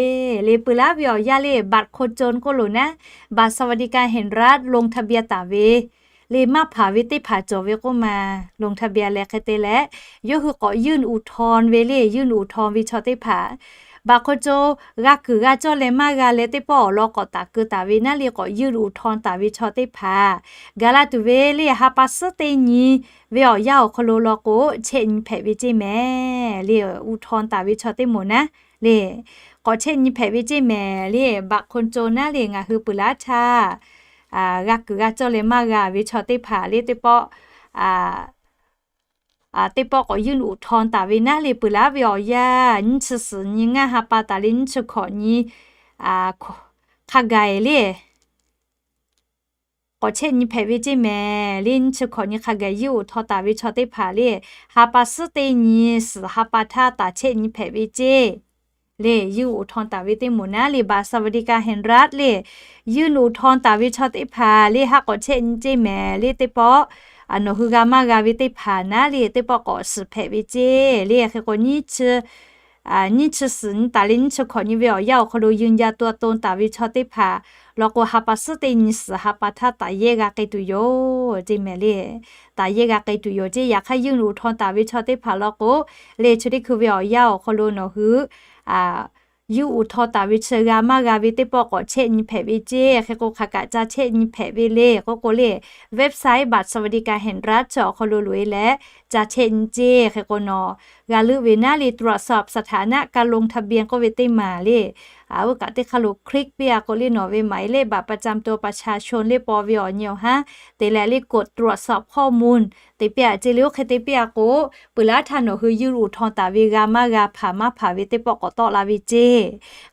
le. Peuˬ laˇ ve awˬ yanˇ le บัตรคนจน k'oˆ loˬ naˉ, บัตรสวัสดิการแห่งรัฐ ลงทะเบียน taˍ ve le maˇ hpanˍ ve teˇ hpaˍ cawˬ ve k'oˆ ma. ลงทะเบียน leh hk'e te leh yawˇ hui k'awꞈ ยื่นอุทธรณ์ ve le, ยื่นอุทธรณ์ ve chaw teˇ hpaˍ บัตรคนจน g'a kuiˬ g'a cawˇ leh maˇ g'a leh teˇ pawˆ awˬ lawn k'awꞈ taˍ keu taˍ ve naˉ le k'awꞈ ยื่นอุทธรณ์ taˍ ve chaw teˇ hpaˍ gaˬ la tuˬ ve le ha pa suhˉ teˇ nyi ve awˬ yanˇ awˬ hk'aw lo law k'o chehˇ nyi hpehꞈ ve ceˇ mehˍ le. อุทธรณ์ taˍ ve chaw teˇ moˍ naˉ le k'awꞈ chehˇ nyi hpehꞈ ve ceˇ mehˍ le. บัตรคนจน naˉ le ngaˬ hui peuˬ laˇ htaˇ g'a kuiˬ g'a cawˇ leh maˇ g'a ve chaw teˇ hpaˍ le teˇ pawˆ teˇ pawˆ k'awꞈ ยื่นอุทธรณ์ taˍ ve naˉ le peuˬ laˇ ve awˬ yanˇ nyiˇ chi suhˍ nyi ngaˇ ha pa taˍ le nyiˇ chi hkawꞈ nyi hk'a gaˬ le k'awꞈ chehˇ nyi hpehꞈ ve ceˇ mehˍ le. Nyiˇ chi hkawꞈ nyi hk'a gaˬ ยื่นอุทธรณ์ taˍ ve chaw teˇ hpaˍ le ha pa suhˉ teˇ nyi suhˍ ha pa htaˇ taˍ chehˇ nyi hpehꞈ ve ceˇ le. ยื่นอุทธรณ์ taˍ ve teˇ moˍ naˉ le บัตรสวัสดิการแห่งรัฐ le ยื่นอุทธรณ์ taˍ ve chaw teˇ hpaˍ le ha k'awꞈ chehˇ nyi ceˇ mehˍ le teˇ pawˆ nawˬ hui g'a maˇ g'a ve teˇ hpaˍ naˉ le teˇ pawˆ k'awꞈ suhˍ hpehꞈ ve ceˇ le. Hk'e k'o nyiˇ chi nyiˇ chi suhˍ nyi taˍ leh nyiˇ chi hkawꞈ nyi ve awˬ yanˇ awˬ hk'aw lo ยืนยันตัวตน taˍ ve chaw teˇ hpaˍ law k'o, ha pa suhˉ teˇ nyi suhˍ ha pa htaˇ taˍ yehˇ g'a k'ai tuˬ yoˬ ceˇ mehˍ le. Taˍ yehˇ g'a k'ai tuˬ yoˬ ceˇ. Yaꞈ hk'aˇ ยื่นอุทธรณ์ taˍ ve chaw teˇ hpaˍ law k'o, le chi teˇ hkui ve awˬ yanˇ awˬ hk'aw lo nawˬ hui ยื่นอุทธรณ์ taˍ ve chi g'a maˇ g'a ve teˇ pawˆ k'awꞈ chehˇ nyi hpehꞈ ve ceˇ. Hk'e k'o, hk'aˬ kaꞈ ca chehˇ nyi hpehꞈ ve le k'oˆ k'o le, website บัตรสวัสดิการแห่งรัฐ chi awˬ hk'aw lo loꞈ e leh ca chehˇ nyi ceˇ. Hk'e k'o, nawˬ g'a leuˆ ve naˉ le ตรวจสอบสถานะการลงทะเบียน k'oˆ ve teˇ maˬ le, oˇ kaꞈ teˇ hk'aˇ lo click piˇ a k'o le, nawˬ ve หมายเลขบัตรประจำตัวประชาชน le paw ve awˬ nyi awˬ haˉ te leh le กดตรวจสอบข้อมูล te piˇ a ceˇ le. Oˇ hk'e te piˇ a k'o, peuˬ laˇ htaˇ nawˬ hui ยื่นอุทธรณ์ taˍ ve g'a maˇ g'a, hpanˍ maˇ hpanˍ ve teˇ pawˆ k'awꞈ tawˆ la ve ceˇ.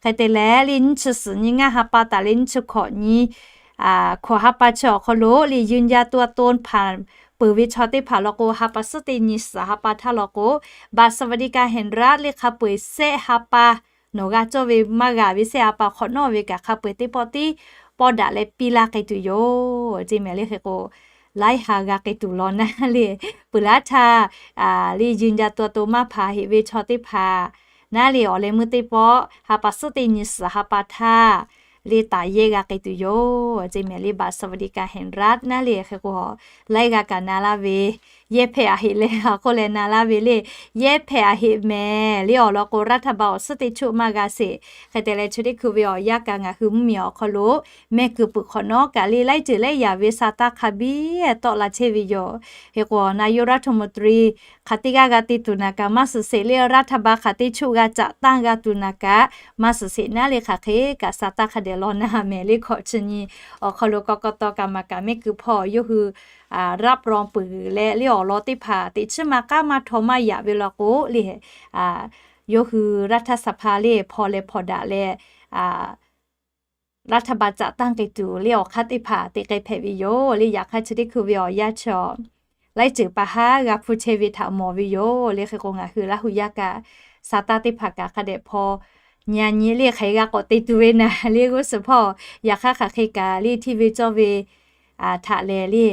Hk'e te leh le nyiˇ chi suhˍ nyi ngaˇ ha pa taˍ leh nyiˇ chi hkawꞈ nyi hkawꞈ ha pa chi awˬ hk'aw lo le ยืนยันตัวตน hpanˍ peuˬ ve chaw teˇ hpaˍ law k'o, ha pa suhˉ teˇ nyi suhˍ ha pa htaˇ law k'o, บัตรสวัสดิการแห่งรัฐ le hk'a peu-eˬ shehˆ ha pa, nawˬ g'a cawˇ ve maˇ g'a ve shehˆ ha pa hk'awꞈ nawˉ ve kaꞈ hk'a peu-eˬ teˇ pawˆ tiˉ pawˆ daꞈ leh piˇ laˇ k'ai tuˬ yoˬ ceˇ mehˍ le. Hk'e k'o, laiˉ ha g'a k'ai tuˬ law naˉ le, peuˬ laˇ htaˇ le ยืนยันตัวตน maˇ hpanˍ heꞈ ve chaw teˇ hpaˍ naˉ le, awˬ leh meuˇ teˇ pawˆ ha pa suhˉ teˇ nyi suhˍ ha pa htaˇ le taˍ yehˇ g'a k'ai tuˬ yoˬ ceˇ mehˍ le. บัตรสวัสดิการแห่งรัฐ naˉ le. Hk'e k'o, laiˉ g'a kaꞈ na laˇ ve, yehˇ hpehꞈ a heꞈ leh a k'oˆ leh na laˇ ve le, yehˇ hpehꞈ a heꞈ mehˍ le. Awˬ lawn k'o, รัฐบาล awˬ suhˉ teˇ choˆ maˇ g'a sheˍ. Hk'e te leh chi teˇ hkui ve awˬ yanˇ kaꞈ ngaˬ hui mvuhˇmiˬ awˬ hk'aw lo mehˆ kuiˬ peuˬ hk'awꞈ nawˉ kaꞈ le laiˉ ceuˬ laiˉ yaꞈ ve sa taˇ hk'a biˇ tawˆ la chehˇ ve yoˬ. Hk'e k'o, นายกรัฐมนตรี hk'aˬ teˇ g'aˇ g'a te tuˬ naˍ kaꞈ maˇ suhˍ sheˍ le, รัฐบาล hk'aˬ teˇ choˆ g'a caꞈ tanˇ g'a tuˬ naˍ kaꞈ maˇ suhˍ sheˍ naˉ le, hk'aˬ hk'e kaꞈ sa taˇ hk'a dehꞈ law naˉ mehˍ le. Hkawꞈ chi nyi awˬ hk'aw lo กกต kaꞈ maˍ kaꞈ mehˆ kuiˬ hpawˇ yawˇ hui รับรอง peuˬ leh le awˬ lawn teˇ hpaˍ teꞈ chiˉ ma k'aˉ maˇ htaw maˇ yaꞈ ve law k'o le, yawˇ hui รัฐสภา le hpaw leh hpaw daꞈ leh รัฐบาล caꞈ tanˇ k'ai tuˬ le awˬ hk'aˇ teˇ hpaˍ te k'ai hpehꞈ ve yoˬ le. Yaꞈ hk'aˇ chi teˇ hkui ve awˬ yanˇ chi laiˉ ceuˬ pa haˉ g'a hpu chehˇ ve htaꞈ mawˬ ve yoˬ le. Hk'e k'o, ngaˬ hui Laˇ hu yaˇ kaꞈ sa taˇ teˇ hpaˍ kaꞈ hk'a dehꞈ hpaw nyi a nyi le, hk'aˬ hk'e g'a k'awꞈ te tuˬ ve naˍ le g'uˇ suhˍ hpawˇ. Yaꞈ hk'aˇ hk'aˬ hk'e kaꞈ le hteˇ ve cawˇ ve htaꞈ lehˬ le,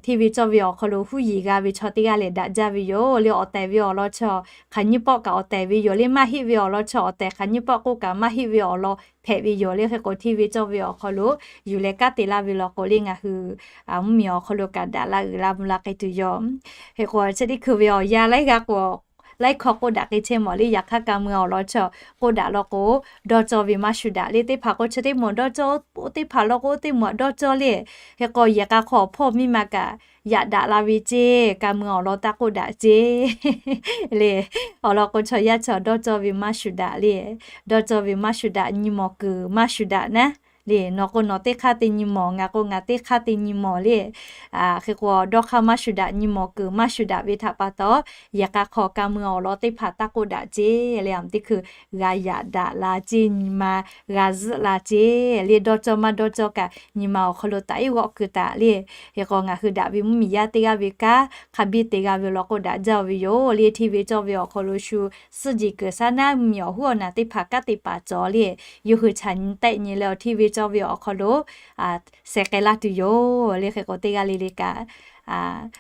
hteˇ ve cawˇ ve awˬ hk'aw lo huˉ yiˍ g'a ve chaw teˇ g'aˇ lehˬ daꞈ jaˇ ve yoˬ le. Awˬ tehˬ ve awˬ lawn chi hk'aˬ nyiˇ pawˆ kaꞈ awˬ tehˬ ve yoˬ le. Maˇ heˆ ve awˬ lawn chi awˬ tehˬ hk'aˬ nyiˇ pawˆ k'oˆ kaꞈ maˇ heˆ ve awˬ lawn hpehꞈ ve yoˬ le. Hk'e k'o, hteˇ ve cawˇ ve awˬ hk'aw lo yuˬ leh kanˉ te laˇ ve law k'o le, ngaˬ hui mvuhˇmiˬ awˬ hk'aw lo kaꞈ daꞈ la uiˍ la mvuh la k'ai tuˬ yoˬ. Hk'e k'o, chi teˇ hkui ve awˬ yanˇ laiˉ g'aˇ k'o, laiˉ hkawˇ k'oˆ daꞈ k'ai chehˇ mawˬ le. Yaꞈ hk'aˇ ka mui awˬ lawn chi k'oˆ daꞈ law k'o, dawˇ cawˇ ve maˇ shu daꞈ le. Teˇ hpaˍ k'o chi teˇ mawˬ dawˇ cawˇ, oˇ teˇ hpaˍ law k'o oˇ teˇ mawˬ dawˇ cawˇ le. Hk'e k'o, yehˬ k'a hk'aw awˬ hpawˇ miˇ ma kaꞈ yaꞈ daꞈ la ve ceˇ, ka mui awˬ lawn taˇ k'oˆ daꞈ ceˇ le. Awˬ lawn k'o, chaw yaˇ chi dawˇ cawˇ ve maˇ shu daꞈ le. Dawˇ cawˇ ve maˇ shu daꞈ, nyi mawˬ kuiˬ maˇ shu daꞈ naˉ le. Nawˬ k'o nawˬ teˇ hk'aˇ te nyi mawˬ, ngaˬ k'o ngaˬ teˇ hk'aˇ te nyi mawˬ le. Hk'e k'o, dawˇ hk'aˇ maˇ shu daꞈ, nyi mawˬ kuiˬ maˇ shu daꞈ ve htaꞈ pa taw, yehˬ k'a hk'aw ka mui awˬ lawn teˇ hpaˍ taˇ k'oˆ daꞈ ceˇ le. Aˬ teˇ hkui g'a yaꞈ daꞈ la ceˇ, nyi ma g'a zuhˆ la ceˇ le. Dawˇ cawˇ maˇ dawˇ cawˇ kaꞈ nyi ma awˬ hk'aw lo taꞈ iˉ g'awˆ keu taꞈ le. Hk'e k'o, ngaˬ hui daꞈ ve mvuhˇmiˬ yaˇ teˇ g'aˇ ve kanˉ hk'a biˇ te g'a ve law k'o daꞈ jaˇ ve yoˬ le. Hteˇ ve cawˇ ve awˬ hk'aw lo shu suhˉ jeˬ kuiˬ shaˉ naˉ mvuhˇmiˬ awˬ huˉ awˬ naˬ teˇ hpaˍ kanˉ te paˍ cawˬ le. Yawˇ hui chaꞈ nyi tehˆ nyi leh awˬ hteˇ ve cawˇ ve awˬ hk'aw lo sheh k'ai laˇ tuˬ yoˬ le. Hk'e k'o, teˇ g'aˇ le le kaꞈ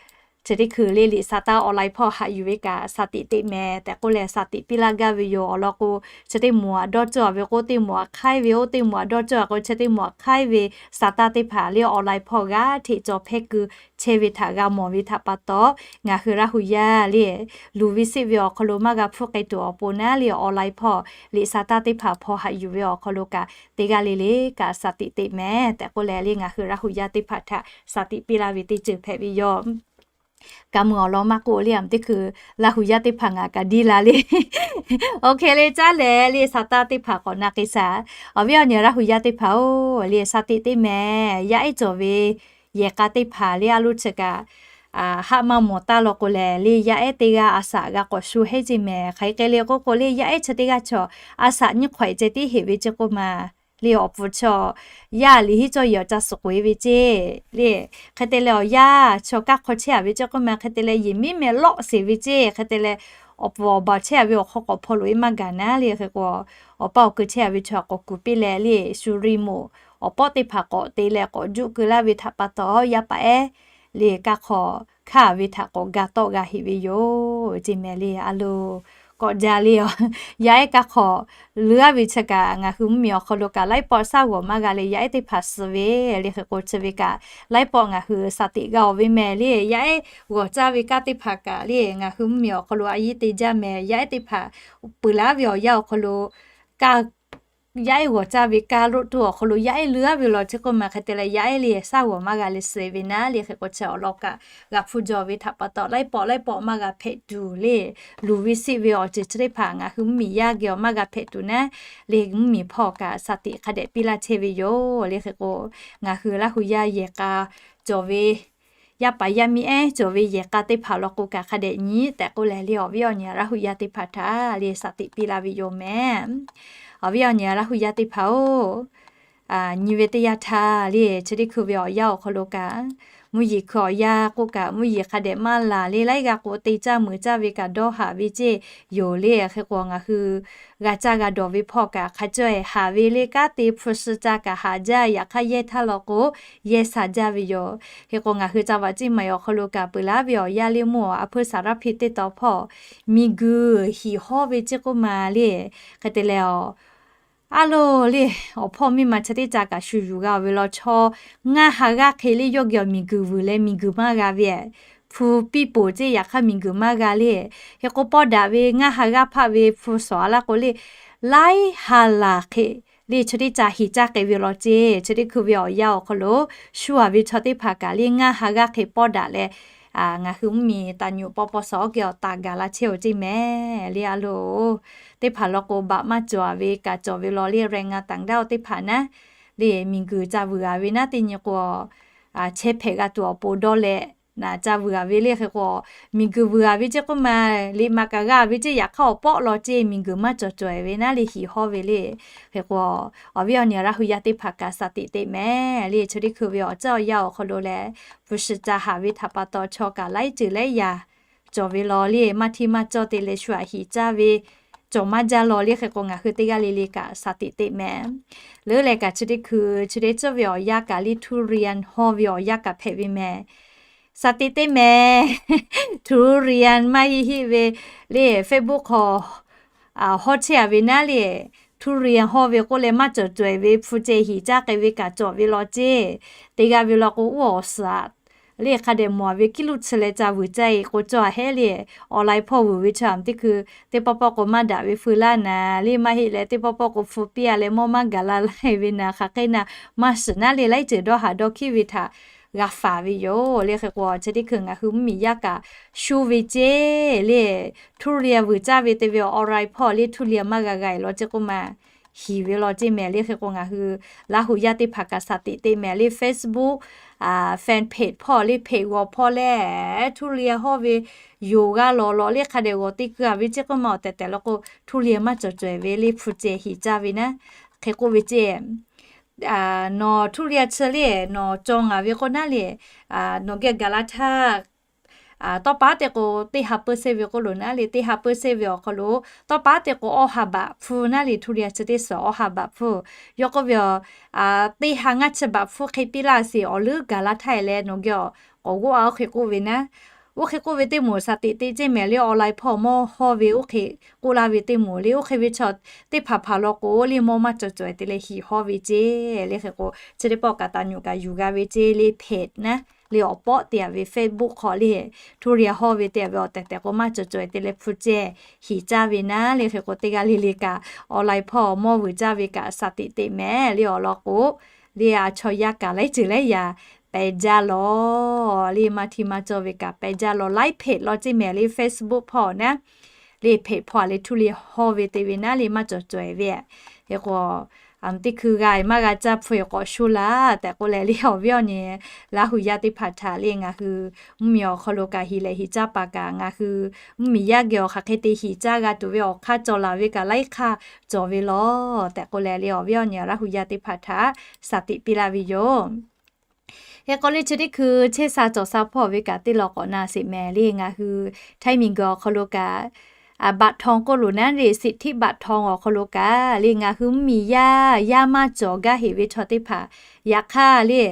chi teˇ hkui le liꞈ sa taˇ online hpawˇ haꞈ yuˬ ve kaꞈ สติ teꞈ mehˍ tehꞈ k'oˆ leh สติ piˇ laˇ gaˇ ve yoˬ. Awˬ lawn k'o, chi teˇ mawˬ aꞈ dawˇ cawˇ ve k'o, teˇ mawˬ aꞈ hk'aiˉ ve, oˇ teˇ mawˬ aꞈ dawˇ cawˇ a k'o, chi teˇ mawˬ aꞈ hk'aiˉ ve sa taˇ teˇ hpaˍ le online hpawˇ g'a hteꞈ cawˬ hpehˇ keu chehˇ ve htaꞈ g'a mawˬ ve htaꞈ pa taw, ngaˬ hui Laˇ hu yaˇ le luˬ ve seˆ ve awˬ hk'aw lo maˇ g'a hpfuhˆ k'ai tuˬ awˬ pon naˉ le online hpawˇ liꞈ sa taˇ teˇ hpaˍ hpawˇ haꞈ yuˬ ve awˬ hk'aw lo kaꞈ teˇ g'aˇ le le kaꞈ สติ teꞈ mehˍ tehꞈ k'oˆ leh le ngaˬ hui Laˇ hu yaˇ teˇ hpaˍ htaꞈ สติ piˇ laˇ ve teˇ ceuˬ hpehꞈ ve yoˬ. Ka mui awˬ lawn maˇ k'oˆ le, aˬ teˇ hkui Laˇ hu yaˇ teˇ hpaˍ ngaˬ kaꞈ diˇ la le. Awˬ hk'e le caˉ leh le sa taˇ teˇ hpaˍ k'awꞈ na k'ai shaˍ. Awˬ viˉ awˬ nyi Laˇ hu yaˇ teˇ hpaˍ-oˬ le, สติ teˇ mehˍ. Yaˇ ehˉ cawˬ ve yehˬ k'a teˇ hpaˍ le a loˇ chi kaꞈ haˆ maˇ mawˬ taˇ law k'o lehˬ le, yaˇ ehˉ teˇ g'aˇ a shaꞈ g'a k'awꞈ shu heˆ ceˇ mehˍ. Hk'aˬ hk'e le k'oˆ k'o le, yaˇ ehˉ chi teˇ g'aˇ chaw a shaꞈ nyiˇ hk'awehꞈ ceh tiˉ heˆ ve ceˇ k'oˆ ma le, awˬ pfuhˍ chaw yaˇ liꞈ hiˉ cawˇ yehˬ awˬ ca suhˍ k'oꞈ e ve ceˇ le. Hk'e te leh awˬ yaˇ chaw kaˇ hk'aw chehˇ a ve ceˇ k'oˆ ma. Hk'e te leh yehˬ miˉ meh lawˆ sheˍ ve ceˇ. Hk'e te leh awˬ pfuhˍ awˬ baˬ chehˇ a ve awˬ hk'aw k'awꞈ hpaw loꞈ e maˇ gaˬ naˉ le. Hk'e k'o, awˬ paˇ awˬ kui chehˇ a ve chaw k'awꞈ kuˬ piˇ leh le, shu ri moˍ awˬ pawˆ teˇ hpaˍ k'awꞈ te leh k'awꞈ juˆ keu laˇ ve htaꞈ pa taw, yaˇ paˍ ehˉ le kaˇ hk'aw hkanˇ a ve htaꞈ k'awꞈ ga tawˆ g'a heˆ ve yoˬ ceˇ mehˍ le. A loˍ k'awꞈ jaˇ le. Yaˇ ehˉ kaˇ hk'awꞈ leuˉ-a ve chi kaꞈ ngaˬ hui mvuhˇmiˬ awˬ hk'aw lo kaꞈ laiˉ pawˆ shaˉ g'awˬ maˇ g'a leh yaˇ ehˉ teˇ hpaˍ suh ve le. Hk'e k'o chi ve kaꞈ laiˉ pawˆ ngaˬ hui shaˍ tiꞈ g'a-oˬ ve mehˍ le. Yaˇ ehˉ g'awˬ caˇ ve kaˇ teˇ hpaˍ kaꞈ le ngaˬ hui mvuhˇmiˬ awˬ hk'aw lo a yiˉ te jaˇ mehˍ. Yaˇ ehˉ teˇ hpaˍ peuˬ laˉ ve awˬ yanˇ awˬ hk'aw lo kaˇ yaˇ ehˉ g'awˬ caˇ ve kaˇ loˆ toˇ awˬ hk'aw lo yaˇ ehˉ leuˉ-a ve law chi k'oˆ ma hk'e te leh yaˇ ehˉ le shaˉ g'awˬ maˇ g'a leh suh ve naˉ le. Hk'e k'o chi awˬ lawn kaꞈ g'a hpuˇ jaw ve htaꞈ pa taw laiˉ pawˆ laiˉ pawˆ maˇ g'a hpehꞈ tuˬ le. Luˬ ve siˆ ve awˬ ceuˬ chi teˇ hpaˍ ngaˬ hui mvuhˇmiˬ yaˇ geh awˬ maˇ g'a hpehꞈ tuˬ naˉ le, mvuhˇmiˬ hpawˇ kaꞈ shaˍ tiꞈ hk'a dehꞈ piˇ laˇ chehˇ ve yoˬ le. Hk'e k'o ngaˬ hui Laˇ hu yaˇ yehˬ k'a cawˬ ve yaˇ paˍ yaˇ miˇ ehˉ cawˬ ve yehˬ k'a teˇ hpaˍ law k'o kaꞈ hk'a dehꞈ nyi tehꞈ k'oˆ leh le awˬ viˉ awˬ nyi Laˇ hu yaˇ teˇ hpaˍ htaꞈ le shaˍ tiꞈ piˇ laˇ ve yoˬ mehˍ. Awˬ viˉ awˬ nyi Laˇ hu yaˇ teˇ hpaˍ-oˬ, nyi ve teˇ yanˇ htaˇ le chi teˇ hkui ve awˬ yanˇ awˬ hk'aw lo kaꞈ mvuhˇ yeˬ hkui awˬ yanˇ k'oˆ kaꞈ mvuhˇ yeˬ hk'a dehꞈ maˇ laˬ le, laiˉ g'aˇ k'o te caˇ meuꞈ caˇ ve kaꞈ dawˇ haˍ ve ceˇ yoˬ le. Hk'e k'o ngaˬ hui g'a caˇ g'a dawˬ ve hpawˇ kaꞈ hk'a caweh haˍ ve le, kanˉ te hpu shi ca kaꞈ haˍ jaˇ. Yaꞈ hk'aˇ yehˇ htaˇ law k'o yehˇ sha jaˇ ve yoˬ. Hk'e k'o ngaˬ hui ca vaꞈ ceˇ maˍ awˬ hk'aw lo kaꞈ peuˬ laˉ ve awˬ yanˇ le mvuhˇ awˬ a hpfuhˇ saˍ raˇ hpeˇ teˇ taw hpawˇ miˬ guiˬ hiˍ hawˇ ve ceˇ k'oˆ ma le. Hk'e te leh awˬ a loˬ le, awˬ hpawˇ miˇ ma chi teˇ ca kaꞈ shu yuˬ g'a-oˬ ve law chaw ngaˇ ha g'aˇ hk'e le yawˇ geh awˬ miˬ guiˬ vuiˬ leh miˬ guiˬ maˇ g'a ve, hpu piˇ poˬ ceˇ yaꞈ hk'aˇ miˬ guiˬ maˇ g'a le. Hk'e k'o pawˇ daꞈ ve ngaˇ ha g'aˇ hpaˆ ve hpu shawˍ a laˇ k'o le, laiˉ ha laˬ hk'e le chi teˇ ca hiˍ caˇ k'ai ve law ceˇ. Chi teˇ hkui ve awˬ yanˇ awˬ hk'aw lo shu a ve chaw teˇ hpaˍ kaꞈ le ngaˇ ha g'aˇ hk'e pawˇ daꞈ leh ngaˬ hui mvuhˇmiˬ taˍ nyuꞈ paw paw shawˍ awˉ geh awˬ taˍ gaˬ la chehˇ-oˬ ceˇ mehˍ le. A loˬ, teˇ hpaˍ law k'o baꞈ maˇ cawˬ a ve kaꞈ cawˬ ve law le, แรงงานต่างด้าว teˇ hpaˍ naˉ le miˬ guiˬ ca vuiˬ a ve naˉ teˇ nyi k'o chehˇ hpehꞈ g'a tuˬ awˬ pon dawˇ leh naˍ ca vuiˬ a ve le. Hk'e k'o miˬ guiˬ vuiˬ a ve ceˇ k'oˆ ma, liꞈ maꞈ kaꞈ g'a ve ceˇ yaꞈ hk'aˇ awˬ pawˆ law ceˇ miˬ guiˬ maˇ cawˬ cawˬ-e ve naˉ le hiˍ hawˇ ve le. Hk'e k'o awˬ viˉ awˬ nyi Laˇ hu yaˇ teˇ hpaˍ kaꞈ shaˍ tiꞈ teꞈ mehˍ le. Chi teˇ hkui ve awˬ ceuˬ awˬ yanˇ awˬ hk'aw lo leh hpu shi ca haˍ ve htaꞈ pa taw chaw kaꞈ laiˉ ceuˬ laiˉ yaꞈ cawˬ ve law le, maˇ htiˇ maˇ cawˇ te leh shu aꞈ hiˍ caˇ ve cawˬ maˇ jaˇ law le. Hk'e k'o ngaˬ hui teˇ g'aˇ le le kaꞈ shaˍ tiꞈ teꞈ mehˍ. Leuˉ leh kaꞈ chi teˇ hkui chi teˇ ceuˬ ve awˬ yanˇ kaꞈ le ทุเรียน hawˇ ve awˬ yanˇ kaꞈ hpehꞈ ve mehˍ. Shaˍ tiꞈ teꞈ mehˍ. ทุเรียน maˇ heˆ heˆ ve le Facebook hk'aw hawˇ chehˇ a ve naˉ le, ทุเรียน hawˇ ve k'oˆ leh maˇ cawˬ cawˬ-e ve hpu ceh hiˍ caˇ k'ai ve kaꞈ cawˬ ve law ceˇ. Teˇ g'aˇ ve law k'o uˉ awˬ suhˍ le hk'a dehꞈ mawˬ ve kiˇ luˇ chi leh ca vuiˬ caˇ-e k'o cawˬ a hehˉ le. Awˬ lai hpawˇ vuiˬ ve chaw a teˇ hkui teˇ pawˆ pawˆ k'o maˇ daꞈ ve feu laˇ naˍ le, maˇ heˆ leh teˇ pawˆ pawˆ k'o hpu piˇ a leh mawˇ maˇ gaˬ la laˇ ve naˍ hk'aˬ hk'e naˍ maˇ shiˍ naˉ le, laiˉ ceuˬ dawˇ haˍ dawˇ hkiˉ ve htaꞈ g'a faˍ ve yoˬ le. Hk'e k'o chi teˇ hkui ngaˬ hui mvuhˇmiˬ yaˇ kaꞈ shu ve ceˇ le, ทุเรียน vuiˬ caˇ ve te ve awˬ ออนไลน์ hpawˇ le ทุเรียน maˇ g'a g'a-e law ceˇ k'oˆ ma hiˍ ve law ceˇ mehˍ le. Hk'e k'o ngaˬ hui Laˇ hu yaˇ teˇ hpaˍ kaꞈ shaˍ tiꞈ teꞈ mehˍ le, Facebook fan page hpawˇ le เพจ g'awˬ hpawˇ leh ทุเรียน hawˇ ve yoˬ g'a lawˬ lawˬ le hk'a dehꞈ g'awˬ te keu a ve ceˇ k'oˆ ma awˬ tehˬ tehˬ law k'o ทุเรียน maˇ cawˬ cawˬ-e ve le hpu ceh hiˍ caˇ ve naˉ. Hk'e k'oˆ ve ceˇ nawˬ ทุเรียน chi le nawˬ caw ngaˬ ve k'oˆ naˉ le, nawˬ geh gaˬ la htaˇ tawˇ paˉ te k'o teˇ ha เปอร์เซ็นต์ ve k'oˆ loˬ naˉ le, teˇ ha เปอร์เซ็นต์ ve awˬ hk'aw lo tawˇ paˉ te k'o awˇ ha baꞈ hpu naˉ le, ทุเรียน chi teˇ suhˍ awˇ ha baꞈ hpu. Yawˇ k'oˆ ve, teˇ ha ngaˇ chi baꞈ hpu hk'e piˇ laˇ sheˍ, awˬ leuˉ gaˬ la htaˇ e leh nawˬ geh k'awꞈ g'oˆ a oˇ hk'e k'oˆ ve naˉ. Oˇ hk'e k'oˆ ve teˇ moˍ shaˍ tiꞈ teꞈ ceˇ mehˍ le, ออนไลน์ hpawˇ mawˇ hawˇ ve oˇ hk'e k'oˆ laˇ ve teˇ moˍ le. Oˇ hk'e ve chaw teˇ hpaˍ hpaˍ law k'o le mawˇ maˇ cawˬ cawˬ-e te leh hiˍ hawˇ ve ceˇ le. Hk'e k'o chi teˇ pawˆ kaꞈ taˍ nyuꞈ kaꞈ yuˬ g'a ve ceˇ le เพจ naˉ le awˬ pawˆ te a ve Facebook hk'aw le ทุเรียน hawˇ ve te a ve awˬ tehˬ tehˬ k'o maˇ cawˬ cawˬ-e te leh hpu ceh hiˍ caˇ ve naˉ le. Hk'e k'o teˇ g'aˇ le le kaꞈ ออนไลน์ hpawˇ mawˇ vuiˬ caˇ ve kaꞈ shaˍ tiꞈ teꞈ mehˍ le awˬ lawn k'o le a chaw yaˇ kaꞈ laiˉ ceuˬ laiˉ yaꞈ pehˬ jaˇ lawˬ le, maˇ htiˇ maˇ cawˇ ve kaꞈ pehˬ jaˇ lawˬ. Laiˉ เพจ law ceˇ mehˍ le, Facebook hpawˇ naˉ le เพจ hpawˇ a le ทุเรียน hawˇ ve te ve naˉ le maˇ cawˬ cawˬ-e ve. Hk'e k'o teˇ hkui g'a maˇ g'a caˇ hpu-e k'awꞈ shu laˇ tehꞈ k'oˆ leh le awˬ viˉ awˬ nyi Laˇ hu yaˇ teˇ hpaˍ htaꞈ le ngaˬ hui mvuhˇmiˬ awˬ hk'aw lo kaꞈ hiˍ lehˬ hiˍ caˇ paˍ kaꞈ ngaˬ hui mvuhˇmiˬ yaˇ geh awˬ hk'aˬ hk'e te hiˍ caˇ g'a tuˬ ve awˬ hk'aˇ cawˬ laˬ ve kaꞈ laiˉ hk'aˇ cawˬ ve lawˬ tehꞈ k'oˆ leh le awˬ viˉ awˬ nyi Laˇ hu yaˇ teˇ hpaˍ htaꞈ shaˍ tiꞈ piˇ laˇ ve yoˬ. Hk'e k'o le chi teˇ hkui chehˇ sha cawˬ sha hpawˇ ve kaꞈ teˇ law k'awꞈ na sheˍ mehˍ le. Ngaˬ hui Htaiˇ miˬguiˬ awˬ hk'aw lo kaꞈ บัตรทอง k'oˆ loˬ naˉ le, สิทธิบัตรทอง awˬ hk'aw lo kaꞈ le ngaˬ hui mvuhˇmiˬ yaˇ yaˇ maˇ cawˬ gaˇ heꞈ ve chaw teˇ hpaˍ, yaꞈ hk'aˇ le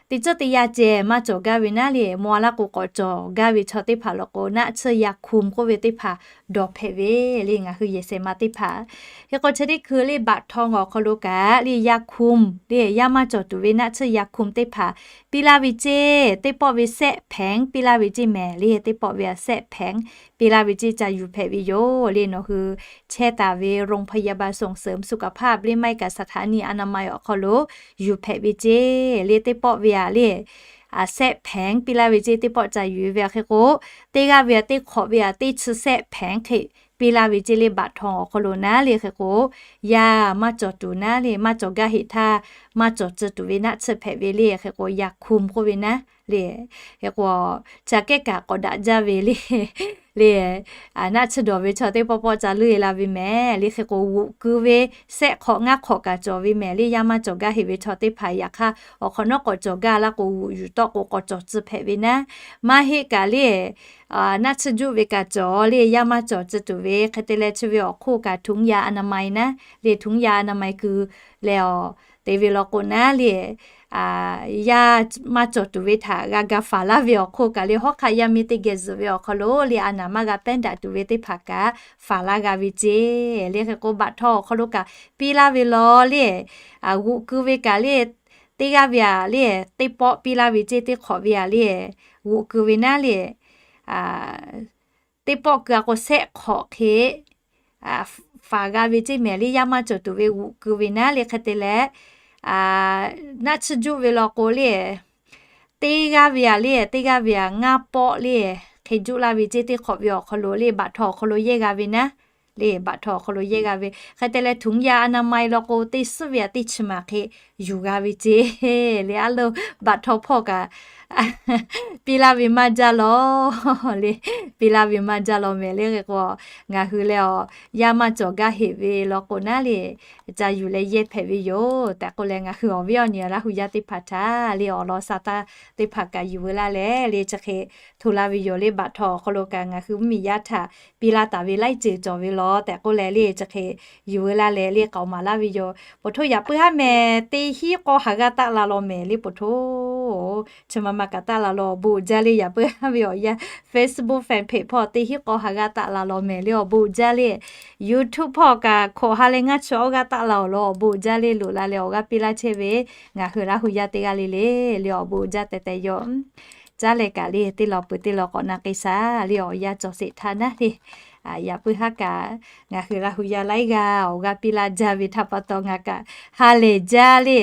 teˇ ceuˬ teˇ yanˇ ceh maˇ cawˬ gaˇ ve naˉ le, maw a laˇ k'o k'awꞈ cawˬ gaˇ ve chaw teˇ hpaˍ law k'o naˆ tsuhˇ yaˇ hkunˇ k'oˆ ve teˇ hpaˍ dawˬ hpehꞈ ve le. Ngaˬ hui yehˬ shehˍ ma teˇ hpaˍ, hk'e k'o chi teˇ hkui le บัตรทอง awˬ hk'aw lo kaꞈ le ยาคุม le yaˇ maˇ cawˬ tuˬ ve naˆ tsuhˇ ยาคุม teˇ hpaˍ piˇ laˇ ve ceˇ, teˇ pawˆ ve แสนแผง piˇ laˇ ve ceˇ mehˍ le. Teˇ pawˆ ve แสนแผง piˇ laˇ ve ceˇ ca yuˬ hpehꞈ ve yoˬ le. Nawˬ hui chehˇ taˍ ve โรงพยาบาลส่งเสริมสุขภาพ le maˇ heˆ kaꞈ สถานีอนามัย awˬ hk'aw lo yuˬ hpehꞈ ve ceˇ le. Teˇ pawˆ ve aꞈ le แสนแผง piˇ laˇ ve ceˇ, teˇ pawˆ ca yuˬ ve aꞈ hk'e k'o, teˇ g'aˇ ve aꞈ teˇ hk'awꞈ ve aꞈ teˇ chi แสนแผง hk'e piˇ laˇ ve ceˇ le บัตรทอง awˬ hk'aw lo naˉ le. Hk'e k'o, yaˇ maˇ cawˬ tuˬ naˉ le, maˇ cawˬ gaˇ heꞈ htaˇ maˇ cawˬ tcuh tuˬ ve naˆ tsuhˇ hpehꞈ ve le. Hk'e k'o ยาคุม k'oˆ ve naˉ le. Hk'e k'o, chi aꞈ kehˉ kaꞈ k'awꞈ daꞈ jaˇ ve le le naˆ tsuhˇ dawˬ ve chaw teˇ pawˆ pawˆ ca leuˆ e la ve mehˍ le. Hk'e k'o g'oꞈ keu ve แสน hk'awꞈ ngaˇ hk'awꞈ kaꞈ cawˬ ve mehˍ le. Yaˇ maˇ cawˬ gaˇ heꞈ ve chaw teˇ hpaˍ yaꞈ hk'aˇ awˬ hk'awꞈ nawˉ k'awꞈ cawˬ gaˇ laˇ k'o, g'oꞈ yuˬ tawˆ k'o k'awꞈ cawˬ tcuh hpehꞈ ve naˉ. Maˇ heˆ kaꞈ le naˆ tsuhˇ juˆ ve kaꞈ cawˬ le, yaˇ maˇ cawˬ tcuh tuˬ ve hk'e te leh chi ve awˬ hk'oˆ kaꞈ ถุงยาอนามัย naˉ le, ถุงยาอนามัย keu leh awˬ te ve law k'o naˉ le, yaˇ maˇ cawˬ tuˬ ve htaꞈ g'a ga faˍ laˇ ve awˬ hk'oˆ kaꞈ le, hawˉ hk'aˆ yaˇ miˇ teˇ geh zuhꞈ ve awˬ hk'aw lo le a naˍ maˇ g'a pehˉ daꞈ tuˬ ve teˇ hpaˍ kaꞈ faˍ laˇ g'a ve ceˇ le. Hk'e k'o บัตรทอง awˬ hk'aw lo kaꞈ piˇ laˇ ve law le, g'oꞈ keu ve kaꞈ le, teˇ g'aˇ ve aꞈ le teˇ pawˆ piˇ laˇ ve ceˇ, teˇ hk'awꞈ ve aꞈ le g'oꞈ keu ve naˉ le, teˇ pawˆ keu a k'o แสน hk'awꞈ hk'e faˍ g'a ve ceˇ mehˍ le. Yaˇ maˇ cawˬ tuˬ ve g'oꞈ keu ve naˉ le hk'e te leh, naˆ tsuhˇ juˆ ve law k'o le, teˇ g'aˇ ve aꞈ le, teˇ g'aˇ ve aꞈ ngaˇ pawˆ le hk'e juˆ laˇ ve ceˇ, teˇ hk'awꞈ ve awˬ hk'aw lo le บัตรทอง awˬ hk'aw lo yehˇ g'a ve naˉ le, บัตรทอง awˬ hk'aw lo yehˇ g'a ve. Hk'e te leh ถุงยาอนามัย law k'o teˇ suhˉ ve aꞈ teˇ chi maˬ hk'e yuˬ g'a ve ceˇ le. A lo บัตรทอง hpawˇ kaꞈ piˇ laˇ ve maˇ jaˇ law le, piˇ laˇ ve maˇ jaˇ law mehˍ le. Hk'e k'o, ngaˬ hui leh awˬ yaˇ maˇ cawˬ gaˇ heꞈ ve law k'o naˉ le, ca yuˬ leh yehˇ hpehꞈ ve yoˬ tehꞈ k'oˆ leh, ngaˬ hui awˬ viˉ awˬ nyi Laˇ hu yaˇ teˇ hpaˍ htaꞈ le awˬ lawn sa taˇ teˇ hpaˍ kaꞈ yuˬ veu laˇ leh le chi hk'e hto la ve yoˬ le. บัตรทอง awˬ hk'aw lo kaꞈ ngaˬ hui mvuhˇmiˬ yaˇ htaꞈ piˇ laˇ taˍ ve laiˉ ceuˬ cawˬ ve law tehꞈ k'oˆ leh le chi hk'e yuˬ veu laˇ leh le k'aoˍ maˍ laˇ ve yoˬ. Poˬ htoˇ yaꞈ puiˉ haˉ mehˍ, teˇ hinˉ k'awˇ ha g'aˇ taˆ la law mehˍ le poˬ htoˇ. Chi ma ma kaꞈ taˆ la law awˬ bon uiˍ jaˇ le. Yaꞈ puiˉ haˉ ve awˬ yanˇ Facebook fan page hpawˇ teˇ hinˉ k'awˇ ha g'aˇ taˆ la law mehˍ le awˬ bon uiˍ jaˇ le. YouTube hpawˇ kaꞈ hkawꞈ ha leh ngaˇ chi awˇ g'aˇ taˆ la awˬ lawn awˬ bon uiˍ jaˇ le. Loꞈ la leh awˬ g'aˇ piˇ laˇ chehˇ ve ngaˬ hui Laˇ hu yaˇ teˇ g'aˇ le le le awˬ bon uiˍ jaˇ tehꞈ tehꞈ yoˬ. Caˉ leh kaꞈ le teˇ law peuˬ teˇ law k'awꞈ na k'ai shaˍ le awˬ yanˇ cawˬ sheˍ htaˇ naˉ le. Yaꞈ puiˉ haˉ kaꞈ ngaˬ hui Laˇ hu yaˇ laiˉ g'aˇ awˬ g'aˇ piˇ laˇ jaˇ ve htaꞈ pa taw ngaˬ kaꞈ ha lehˬ jaˇ le,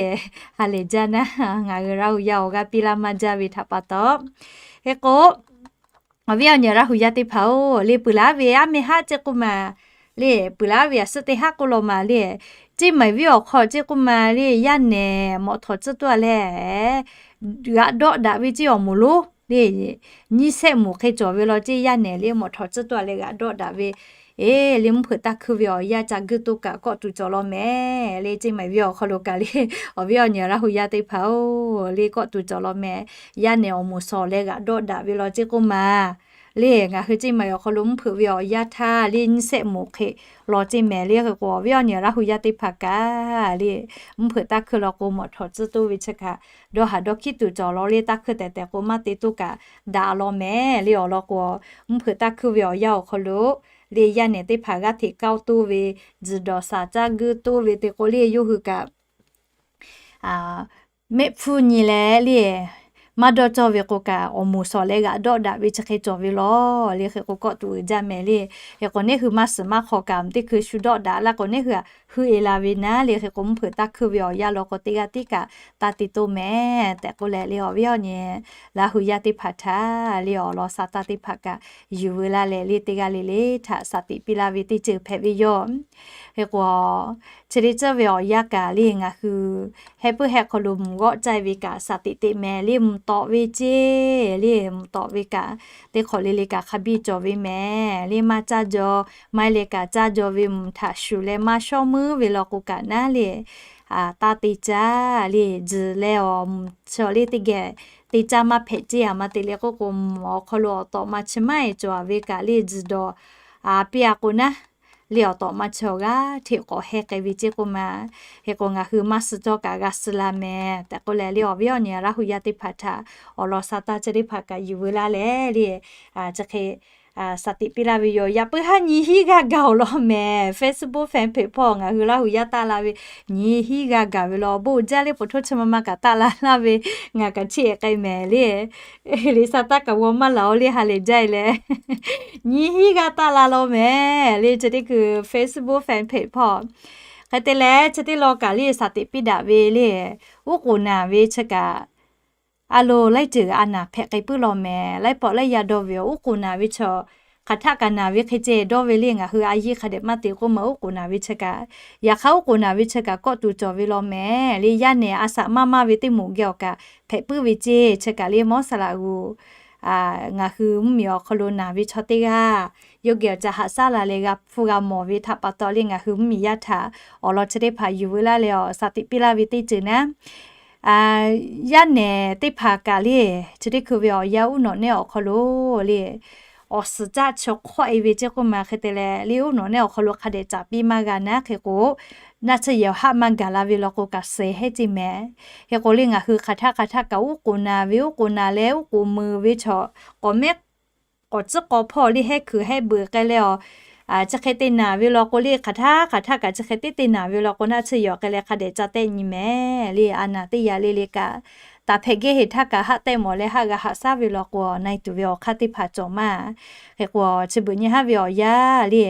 ha lehˬ jaˇ naˉ, ngaˬ hui Laˇ hu yaˇ awˬ g'aˇ piˇ laˇ maˇ jaˇ ve htaꞈ pa taw. Hk'e k'o, awˬ viˉ awˬ nyi Laˇ hu yaˇ teˇ hpaˍ-oˬ, le peuˬ laˇ ve aˉ meh haˉ ceˇ k'oˆ ma le, peuˬ laˇ ve aꞈ suhˉ teˇ haˉ k'oˆ law ma le, ceˇ maiˍ viˉ awˬ hk'aw ceˇ k'oˆ ma le, yaˇ nehˬ mawꞈ htawꞈ tcuhˉ tuˬ a leh g'aꞈ dawˆ daꞈ ve ceˇ awˬ moˍ lonˉ le, nyiˇ shehˆ moˍ hk'e cawˬ ve law ceˇ yaˇ nehˬ le mawꞈ htawꞈ tcuhˉ tuˬ a leh g'aꞈ dawˆ daꞈ ve, e le mvuhˇ hpeuꞈ taˇ hkuiˇ ve awˬ yanˇ ca guiˇ toˇ kaꞈ kawˆ tuˬ cawˬ law mehˍ le. Ceˇ maiˍ viˉ awˬ hk'aw lo kaꞈ le, awˬ viˉ awˬ nyi Laˇ hu yaˇ teˇ hpaˍ-oˬ, le kawˆ tuˬ cawˬ law mehˍ. Yaˇ nehˬ awˬ moˍ shawˍ leh g'aꞈ dawˆ daꞈ ve law ceˇ k'oˆ ma le, ngaˬ hui ceˇ maiˍ awˬ hk'aw lo mvuhˇ hpeuꞈ ve awˬ yanˇ htaˇ le nyiˇ shehˆ moˍ hk'e law ceˇ mehˍ le. Hk'e k'o awˬ viˉ awˬ nyi Laˇ hu yaˇ teˇ hpaˍ kaꞈ le mvuhˇ hpeuꞈ taˇ hkuiˇ law k'o mawꞈ htawꞈ tcuhˉ toˇ ve chi hkaꞈ dawˇ haˍ dawˇ hkiˉ tuˬ cawˬ law le. Taˇ hkuiˇ tehˬ tehˬ k'o maˇ te toˇ kaꞈ daꞈ law mehˍ le. Awˬ lawn k'o mvuhˇ hpeuꞈ taˇ hkuiˇ ve awˬ yanˇ awˬ hk'aw lo le yaˇ nehˬ teˇ hpaˍ g'aˇ hteꞈ kaoˇ toˇ ve, tzuhˬ dawˬ shaˍ caˇ guiˇ toˇ ve te k'o le yawˇ hui kaꞈ mehˆ hpfuhˇ nyi leh le maˇ dawˇ cawˇ ve k'o kaꞈ awˬ moˍ shawˍ leh g'aꞈ dawˆ daꞈ ve chi hk'e cawˬ ve law le. Hk'e k'o kawˆ tuˬ uiˍ jaˇ mehˍ le. Hk'e k'o neˇ hui maˇ suhˍ maˇ hk'aw kaꞈ teˇ hkui shu dawˆ daꞈ laˇ k'o neˇ hui aꞈ hui e la ve naˉ le. Hk'e k'o mvuhˇ hpeuꞈ taˇ hkuiˇ ve awˬ yanˇ law k'o teˇ g'aˇ tiˉ kaꞈ taˇ te toˇ mehˍ tehꞈ k'oˆ leh le awˬ viˉ awˬ nyi Laˇ hu yaˇ teˇ hpaˍ htaꞈ le awˬ lawn sa taˇ teˇ hpaˍ kaꞈ yuˬ veu laˇ leh le teˇ g'aˇ le le htaꞈ shaˍ tiꞈ piˇ laˇ ve teˇ ceuˬ hpehꞈ ve yoˬ. Hk'e k'o, chi teˇ ceuˬ ve awˬ yanˇ kaꞈ le ngaˬ hui heh puiˉ heh hk'aw lo mvuhˬ g'awˆ caˇ ve kaꞈ shaˍ tiꞈ teꞈ mehˍ le mvuhˬ tawꞈ ve ceˇ le mvuhˬ tawꞈ ve kaꞈ teˇ hk'awꞈ le le kaꞈ hk'a biˇ cawˬ ve mehˍ le maˇ caˇ jaw, maˇ heˆ leh kaꞈ caˇ jaw ve mvuhˬ htaꞈ shuˍ leh maˇ shawˉ meuˉ ve law k'o kaꞈ naˉ le taˇ te caˇ le. Tzuhˬ leh awˬ mvuhˬ chi le teˇ geh te caˇ maˇ hpehꞈ ceˇ. Aˬ ma te leh k'oˆ k'o mvuhˬ awˬ hk'aw lo awˬ tawꞈ ma chi maˇ heˆ cawˬ a ve kaꞈ le tzuhˬ dawˬ a piˇ a k'o naˉ le awˬ tawꞈ ma chi awˬ g'aˇ hteꞈ k'awꞈ heh k'ai ve ceˇ k'oˆ ma. Hk'e k'o ngaˬ hui maˇ suh cawˇ kaꞈ g'a suh la mehˍ tehꞈ k'oˆ leh le awˬ viˉ awˬ nyi Laˇ hu yaˇ teˇ hpaˍ htaꞈ awˬ lawn sa taˇ chi teˇ hpaˍ kaꞈ yuˬ veu laˇ leh le chi hk'e shaˍ tiꞈ piˇ laˇ ve yoˬ. Yaꞈ puiˉ haˉ nyi hiˉ g'aˇ gaˬ awˬ lawn mehˍ. Facebook fan page hpawˇ ngaˬ hui Laˇ huˍ yaˇ taˆ la ve nyi hiˉ g'aˇ gaˬ ve law, bon jaˇ le, peuˬ htaˇ chi ma ma kaꞈ taˆ la laˇ ve, ngaˬ kaꞈ cheˇ k'ai mehˍ le. Liꞈ sha taˇ kaꞈ g'aw maˇ laˬ-oˬ le, ha lehˬ jaˇ-e leh nyi hiˉ g'aˇ taˆ la law mehˍ le. Chi teˇ hkui Facebook fan page hpawˇ hk'e te leh, chi teˇ law kaꞈ le shaˍ tiꞈ piˇ daꞈ ve le. Uˉ k'oˍ naˍ ve chi kaꞈ a lo laiˉ ceuˬ a naˍ hpehꞈ k'ai puiˉ law mehˍ. Laiˉ pawˆ laiˉ yaˇ dawˇ ve yoˬ. Uˉ k'oˍ naˍ ve chaw hk'aˬ htaˆ kaꞈ naˍ ve hk'e ceh dawˇ ve le. Ngaˬ hui a yiˇ hk'a dehꞈ maˇ te k'oˆ ma uˉ k'oˍ naˍ ve chi kaꞈ, yaꞈ hk'aˇ uˉ k'oˍ naˍ ve chi kaꞈ kawˆ tuˬ cawˬ ve law mehˍ le. Yaˇ nehˬ a shaꞈ maˇ maˇ ve teˇ moˍ geh awˬ kaꞈ hpehꞈ puiˉ ve ceˇ. Chi kaꞈ le mawˇ saˍ laꞈ g'uˬ ngaˬ hui mvuhˇmiˬ awˬ hk'aw lo naˍ ve chaw teˇ g'aˇ yawˇ geh awˬ ca haꞈ shaˉ la leh g'a hpfuhˇ g'a mawˬ ve htaꞈ pa taw le, ngaˬ hui mvuhˇmiˬ yaˇ htaꞈ awˬ lawn chi teˇ hpaˍ yuˬ veu laˇ leh awˬ shaˍ tiꞈ piˇ laˇ ve teˇ ceuˬ naˉ, yaˇ nehˬ teˇ hpaˍ kaꞈ le, chi teˇ hkui ve awˬ yanˇ uˉ nawꞈ nehˆ awˬ hk'aw lo le, awˬ suhˍ caˆ chi hk'awˆ-e ve ceˇ k'oˆ ma hk'e te leh le, uˉ nawꞈ nehˆ awˬ hk'aw lo hk'a dehꞈ caˍ piˇ maˇ g'a naˉ hk'e k'o, naˆ tsuhˇ yehˬ awˬ haˆ maˇ gaˬ la ve law k'o kaꞈ suh hehˉ ceˇ mehˍ. Hk'e k'o le ngaˬ hui hk'aˬ htaˆ hk'aˬ htaˆ kaꞈ uˉ k'oˍ naˍ ve, uˉ k'oˍ naˍ leh uˉ k'oˍ meuˬ ve chaw k'awꞈ mehˉ k'awꞈ tcuhˉ k'aw hpawˇ le hehˉ hkui hehˉ beuꞈ k'ai leh a, chi hk'e te naˍ ve law k'o le, hk'aˬ htaˆ hk'aˬ htaˆ kaꞈ chi hk'e teˉ te naˍ ve law k'o, naˆ tsuhˇ yehˬ k'ai leh hk'a dehꞈ ca tehˆ nyi mehˍ le. A naˍ teˇ yaꞈ le le kaꞈ, taˍ hpehꞈ gehˇ heˍ htaˇ kaꞈ haˆ tehˆ mawˬ leh haˆ g'a haꞈ shaˉ ve law k'o, na e tuˬ ve awˬ hk'aˇ teˇ hpaˍ cawˬ maˇ. Hk'e k'o, chi beuꞈ nyi haˉ ve awˬ yanˇ le,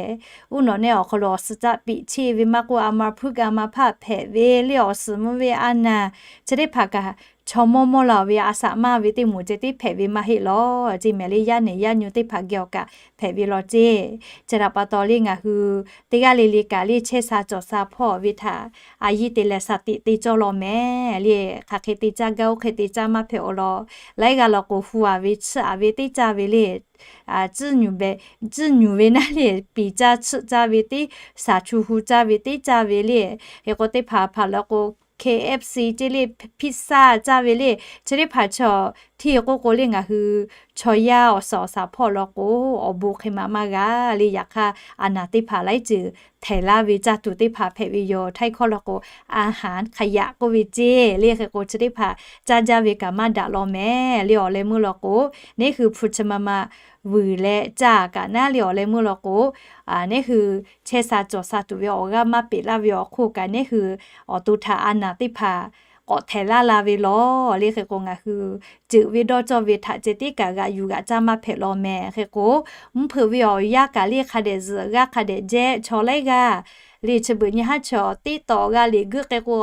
uˉ nawꞈ nehˆ awˬ hk'aw lo awˬ suhˍ caˆ piꞈ cheˇ ve maˇ k'oˆ, a ma hpuiˉ kaꞈ a ma hpaˆ hpehꞈ ve le, awˬ suhˍ mvuh ve a naˍ chi teˇ hpaˍ kaꞈ chaw mawˇ mawˇ la ve a shaꞈ maˇ ve teˇ moˍ ceh tiˉ hpehꞈ ve maˇ heˆ law ceˇ mehˍ le. Yaˇ nehˬ yaˇ nyu teˇ hpaˍ geh awˬ kaꞈ hpehꞈ ve law ceˇ. Chi htaꞈ pa taw le ngaˬ hui teˇ g'aˇ le le kaꞈ le chehˇ sha cawˬ sha hpawˇ ve htaꞈ a yiˇ te leh shaˍ tiꞈ te cawˇ law mehˍ le. Hk'aˬ hk'e te caˇ gaˇ oˇ hk'e te caˇ maˇ hpehꞈ-o law. Laiˉ g'aˇ law k'o hu-a ve tsuhˇ-a ve teˇ caˇ ve le, tcuhˇ nyu ve naˉ le, piˍ caˇ tsuhˆ caˇ ve teˇ, shaˍ chu hu caˇ ve teˇ caˇ ve le. Hk'e k'o teˇ hpaˍ hpaˍ law k'o, K F C ceˇ le, pizza caˇ ve le. Chi teˇ hpaˍ chaw hteˇ k'oˆ k'o le ngaˬ hui chaw yaˇ awˬ suhˍ awˬ shaˍ hpawˇ law k'o, awˬ bon hk'e ma maˇ g'a le. Yaꞈ hk'aˇ a naˍ teˇ hpaˍ laiˉ ceuˬ htehˍ laˇ ve caˇ tuˬ teˇ hpaˍ hpehꞈ ve yoˬ. Htaiˇ hkawˇ law k'o, อาหารขยะ k'oˆ ve ceˇ le. Hk'e k'o chi teˇ hpaˍ caˇ jaˇ ve kaꞈ maˇ daꞈ law mehˍ le. Awˬ leh meuˇ law k'o, neˇ hui hpu chi ma ma vuiˬ leh caˇ kaꞈ naˉ le. Awˬ leh meuˇ law k'o, neˇ hui chehˇ sha cawˬ sha tuˬ ve awˬ g'aˇ maˇ peꞈ laˇ ve awˬ hk'oˆ kaꞈ, neˇ hui awˬ to htaꞈ a naˍ teˇ hpaˍ k'awꞈ htehˍ laˇ la ve law le. Hk'e k'o ngaˬ hui ceuˬ ve dawˇ cawˇ ve htaꞈ ceh tiˉ kaꞈ g'aꞈ yuˬ g'aꞈ caˇ maˇ hpehꞈ law mehˍ. Hk'e k'o, mvuhˇ hpeuꞈ ve awˬ yanˇ kaꞈ le hk'a dehꞈ zuhꞈ g'aˇ hk'a dehꞈ jehˇ chaw laiˉ g'aˇ le. Chi beuꞈ nyi haˉ chaw tiˉ tawꞈ g'a liꞈ guiˇ k'e k'o,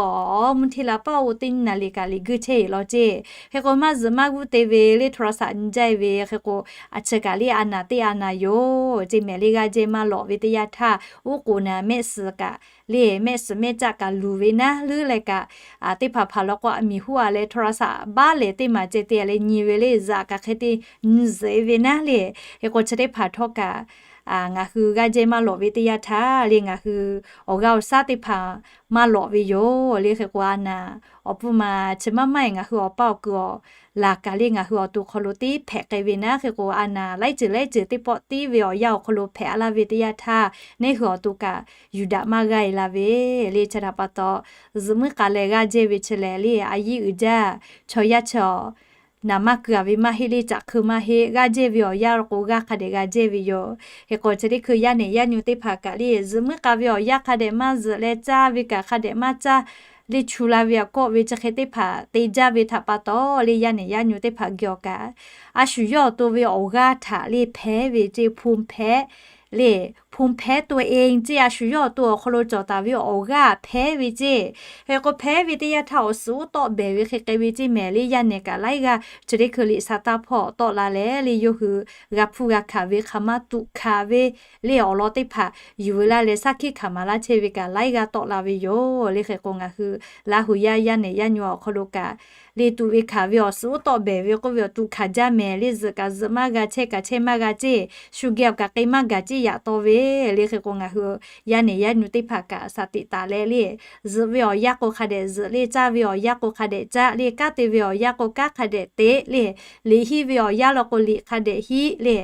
mvuhˇ hteˇ la paˇ-oˬ, teˇ nyi naˍ liꞈ kaꞈ liꞈ guiˇ chehˇ-eˬ law ceˇ. Hk'e k'o maˇ zuhꞈ maˇ g'uˇ te ve le โทรศัพท์ nyi jaˇ-e ve. Hk'e k'o a chi kaꞈ le a naˍ teˇ a naˍ yoˬ ceˇ mehˍ le. G'aˇ jehˇ maˇ lawꞈ ve teˇ yanˇ htaˇ, uˉ k'oˍ naˍ mehˆ suhˍ kaꞈ le, mehˆ suhˍ mehˆ caˆ kaꞈ luˬ ve naˉ leuˉ leh kaꞈ, teˇ hpaˍ hpaˍ law k'o a miˬ huˉ-a leh โทรศัพท์ baˆ lehˬ teˇ maˬ ceh te-a leh nyi ve le. Zuhꞈ kaꞈ hk'e te nyi zuhꞈ-e ve naˉ le. Hk'e k'o chi teˇ hpaˍ htawˇ kaꞈ ngaˬ hui g'aˇ jehˇ maˇ lawꞈ ve teˇ yanˇ htaˇ le, ngaˬ hui awˬ g'aˇ awˬ shaˉ teˇ hpaˍ maˇ lawꞈ ve yoˬ le. Hk'e k'o a naˍ awˬ pfuhˇ ma chi maˇ maˇ-e ngaˬ hui awˬ paˇ awˬ kuiˬ awˬ laˬ kaꞈ le ngaˬ hui awˬ to hk'aw lo tiˉ hpehꞈ k'ai ve naˉ. Hk'e k'o a naˍ laiˉ ceuˬ laiˉ ceuˬ teˇ pawˆ tiˉ ve awˬ yanˇ awˬ hk'aw lo hpehꞈ-a laˇ ve teˇ yanˇ htaˇ, neˇ hui awˬ to kaꞈ yuˬ daꞈ maˇ g'a-e la ve le. Chi htaꞈ pa taw, zuhꞈ muiˉ k'a leh g'aˇ jehˇ ve chi lehˬ le, a yiˇ uiˍ jaˇ chaw yaˇ chi awˬ naˍ maˇ keu-a ve maˇ heˆ le, caꞈ hk'eu maˇ heˆ. G'aˇ jehˇ ve awˬ yanˇ law k'o g'aˇ hk'a dehꞈ g'a jehˇ ve yoˬ. Hk'e k'o chi teˇ hkui yaˇ nehˬ yaˇ nyu teˇ hpaˍ kaꞈ le, zuhꞈ muiˉ k'a ve awˬ yanˇ hk'a dehꞈ maˇ zuhꞈ leh caˇ ve kaꞈ hk'a dehꞈ maˇ caˇ le, chu la ve aꞈ kawˆ ve chi hk'e teˇ hpaˍ te jaˇ ve htaꞈ pa taw le, yaˇ nehˬ yaˇ nyu teˇ hpaˍ geh awˬ kaꞈ a shu yawˇ awˬ to ve awˬ g'aˇ htaꞈ le hpehˇ ve ceˇ, ภูมิแพ้ le, ภูมิแพ้ตัวเอง ceˇ, a shu yawˇ awˬ to awˬ hk'aw lo cawˬ taˍ ve awˬ g'aˇ hpehˇ ve ceˇ. Hk'e k'o hpehˇ ve teˇ yanˇ htaˇ awˬ suhˍ uˉ tawˆ behˬ ve hk'e k'ai ve ceˇ mehˍ le. Yaˇ nehˬ kaꞈ laiˉ g'aˇ chi teˇ hkui liꞈ sha taˇ hpawˇ tawˆ la leh le, yawˇ hui g'a hpuˇ g'a hkanˍ ve hk'aˬ ma tuꞈ hkanˍ ve le awˬ lawn teˇ hpaˍ yuˬ ve laˇ leh shaˉ hkiˆ hkanˍ maˍ laˇ chehˇ ve kaꞈ laiˉ g'aˇ tawˆ la ve yoˬ le. Hk'e k'o ngaˬ hui Laˇ huˍ yaˇ yaˇ nehˬ yaˇ nyu awˬ hk'aw lo kaꞈ le tuꞈ ve hkanˍ ve awˬ suhˍ uˉ tawˆ behˬ ve k'oˆ ve awˬ tuꞈ hkanˍ jaˇ mehˍ le. Zuhꞈ kaꞈ zuhꞈ maˇ g'a, chehˇ kaꞈ chehˇ maˇ g'a ceˇ, shu geh awˬ kaꞈ k'e maˇ gaˬ ceˇ yaꞈ taw ve le. Hk'e k'o ngaˬ hui yaˇ nehˬ yaˇ nyu teˇ hpaˍ kaꞈ shaˍ tiꞈ taˍ leh le, zuhꞈ ve awˬ yanˇ k'o hk'a dehꞈ zuhꞈ le, caˇ ve awˬ yanˇ k'o hk'a dehꞈ caˇ le, kanˉ te ve awˬ yanˇ k'o kanˉ hk'a dehꞈ te le, liꞈ hiˆ ve awˬ yanˇ law k'o liꞈ hk'a dehꞈ hiˆ le.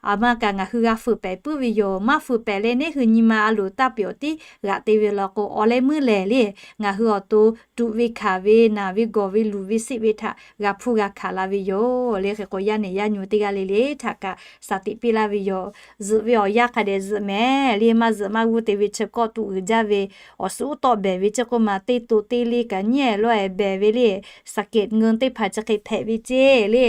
Aˬ ma kaꞈ ngaˬ hui g'a fuiˍ pehˍ puiˉ ve yoˬ. Maˇ fuiˍ pehˍ leh neˇ hui nyi ma a loˍ taˇ pyeˬ awˬ tiˉ g'aꞈ te ve law k'o awˬ leh meuˇ lehˬ le, ngaˬ hui awˬ to tuꞈ ve hkanˍ ve, naˬ ve gawˬ ve, luˬ ve siˆ ve htaꞈ g'a hpuˇ g'a hkanˍ la ve yoˬ le. Hk'e k'o, yaˇ nehˬ yaˇ nyu teˇ g'aˇ le le htaꞈ kaꞈ shaˍ tiꞈ piˇ laˇ ve yoˬ. Zuhꞈ ve awˬ yanˇ hk'a dehꞈ zuhꞈ mehˍ le. Maˇ zuhꞈ maˇ g'uˇ te ve chi kawˆ tuꞈ uiˍ jaˇ ve awˬ suhˉ uˉ tawˆ behˬ ve ceˇ k'oˆ ma, teˇ to teˇ le kaꞈ nyiˉ leh lawˇ-e behˬ ve le. Saˍkehˍ ngeu teˇ hpaˍ chi hk'e hpehꞈ ve ceˇ le.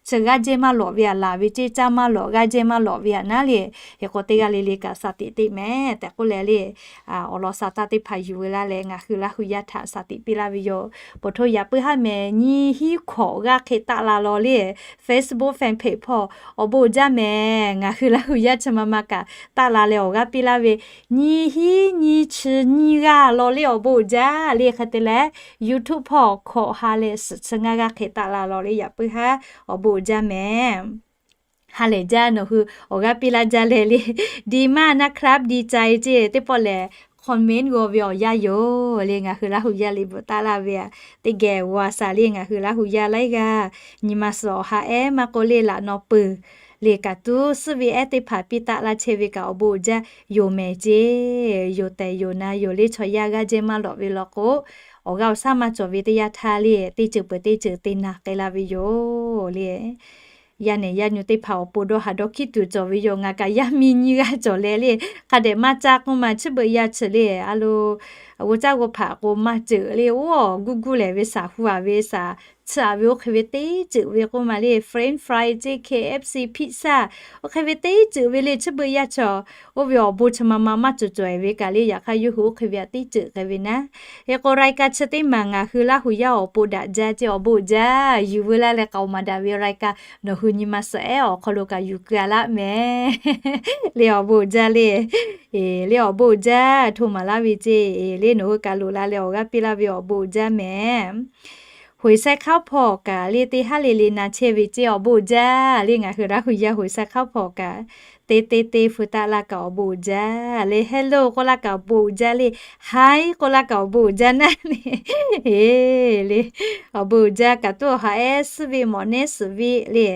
Chi g'aˇ jehˇ maˇ lawꞈ ve aꞈ laˬ ve ceˇ, caˇ maˇ lawꞈ g'aˇ jehˇ maˇ lawꞈ ve aꞈ naˉ le. Hk'e k'o, teˇ g'aˇ le le kaꞈ shaˍ tiꞈ teˇ mehˍ tehꞈ k'oˆ leh le, awˬ lawn sa taˇ teˇ hpaˍ yuˬ ve laˇ leh ngaˬ hui Laˇ hu yaˇ htaꞈ shaˍ tiꞈ piˇ laˇ ve yoˬ. Poˬ hto yaꞈ puiˉ haˉ mehˍ, nyiˇ hinˉ hkawꞈ g'aˇ hk'e taˆ la law le. Facebook fan page hpawˇ awˬ bon uiˍ jaˇ mehˍ. Ngaˬ hui Laˇ hu yaˇ chi ma ma kaꞈ taˆ la leh awˬ g'aˇ piˇ laˇ ve, nyiˇ hinˉ nyiˇ chi nyiˇ g'aˇ law le awˬ bon uiˍ jaˇ le. Hk'e te leh, YouTube hpawˇ hkawꞈ ha leh suhˍ chi ngaˇ g'aˇ hk'e taˆ la law le. Yaꞈ puiˉ haˉ awˬ bon uiˍ jaˇ mehˍ. Ha lehˬ jaˇ nawˬ hui awˬ g'aˇ piˇ laˇ jaˇ leh le. ดีมากนะครับ ดีใจ ceˇ teˇ pawˆ lehˬ, comment g'aw ve awˬ yanˇ yoˬ le. Ngaˬ hui Laˇ hu yaˇ le bvuhꞈ taˆ laˇ ve aꞈ, teˇ geh g'aw shaˍ le. Ngaˬ hui Laˇ hu yaˇ laiˉ g'aˇ nyi ma suhˍ awˬ ha ehˉ maˇ k'oˆ le, laꞈ naw peuˬ le kaꞈ tuˉ suhˉ ve ehˉ teˇ hpaˍ piˇ taˆ laˇ chehˇ ve kaꞈ awˬ bon uiˍ jaˇ yoˬ mehˍ ceˇ. Yoˬ tehˬ yoˬ na yoˬ le. Chaw yaˇ g'aˇ jehˇ maˇ lawꞈ ve law k'o, awˬ g'aˇ awˬ shaˉ maˇ cawˬ ve teˇ yanˇ htaˇ le, teˇ ceuˬ peuˬ teˇ ceuˬ te naˬ k'ai la ve yoˬ le. Yaˇ nehˬ yaˇ nyu teˇ hpaˍ awˬ pon dawˇ haˍ dawˇ hkiˉ tuˬ cawˬ ve yoˬ. Ngaˬ kaꞈ yaˇ miˇ nyiˇ g'aˇ cawˬ leh le, hk'a dehꞈ maˇ caˇ k'oˆ ma, chi beuꞈ yaˇ chi le, a lo, g'uˇ caˇ g'uˇ hpaꞈ k'o maˇ ceuˬ le, oˇ g'uˇ g'uˇ lehˬ ve shaˍ hu a ve shaˍ, chi a ve oˇ hk'e ve teˇ ceuˬ ve k'oˆ ma le, French fry ceˇ, K F C, pizza, oˇ hk'e ve teˇ ceuˬ ve le. Chi beuꞈ yaˇ chi, oˇ ve awˬ bon chi ma ma maˇ cawˬ cawˬ-e ve kaꞈ le, yaꞈ hk'aˇ yawˇ hui oˇ hk'e ve aꞈ teˇ ceuˬ k'ai ve naˉ. Hk'e k'o, รายการ chi teˇ maˬ ngaˬ hui Laˇ hu yaˇ awˬ pon daꞈ jaˇ ceˇ awˬ bon uiˍ jaˇ. Yuˬ veu laˇ leh k'aoˍ maˍ daꞈ ve รายการ nawˬ hui nyi ma suhˍ ehˉ awˬ hk'aw lo kaꞈ yuˬ keu a laˇ mehˍ le awˬ bon uiˍ jaˇ le. Le awˬ bon uiˍ jaˇ hto maˍ laˇ ve ceˇ le. Nawˬ hui kaꞈ loꞈ la leh awˬ g'aˇ piˇ laˇ ve awˬ bon uiˍ jaˇ mehˍ. Hoiˍ saiˉ hk'aˉ hpawˇ kaꞈ le teˇ haˉ le le na chehˇ ve ceˇ awˬ bon uiˍ jaˇ le. Ngaˬ hui Laˇ hu yaˇ hoiˍ saiˉ hk'aˉ hpawˇ kaꞈ teˇ teˇ teˇ feu taˆ laˇ kaꞈ awˬ bon uiˍ jaˇ le. Hello k'oˆ laˇ kaꞈ awˬ bon uiˍ jaˇ le. Hi k'oˆ laˇ kaꞈ awˬ bon uiˍ jaˇ naˉ le. Awˬ bon uiˍ jaˇ kaꞈ tuˉ awˬ ha ehˉ suhˉ ve mawꞈ nehˉ suhˍ ve le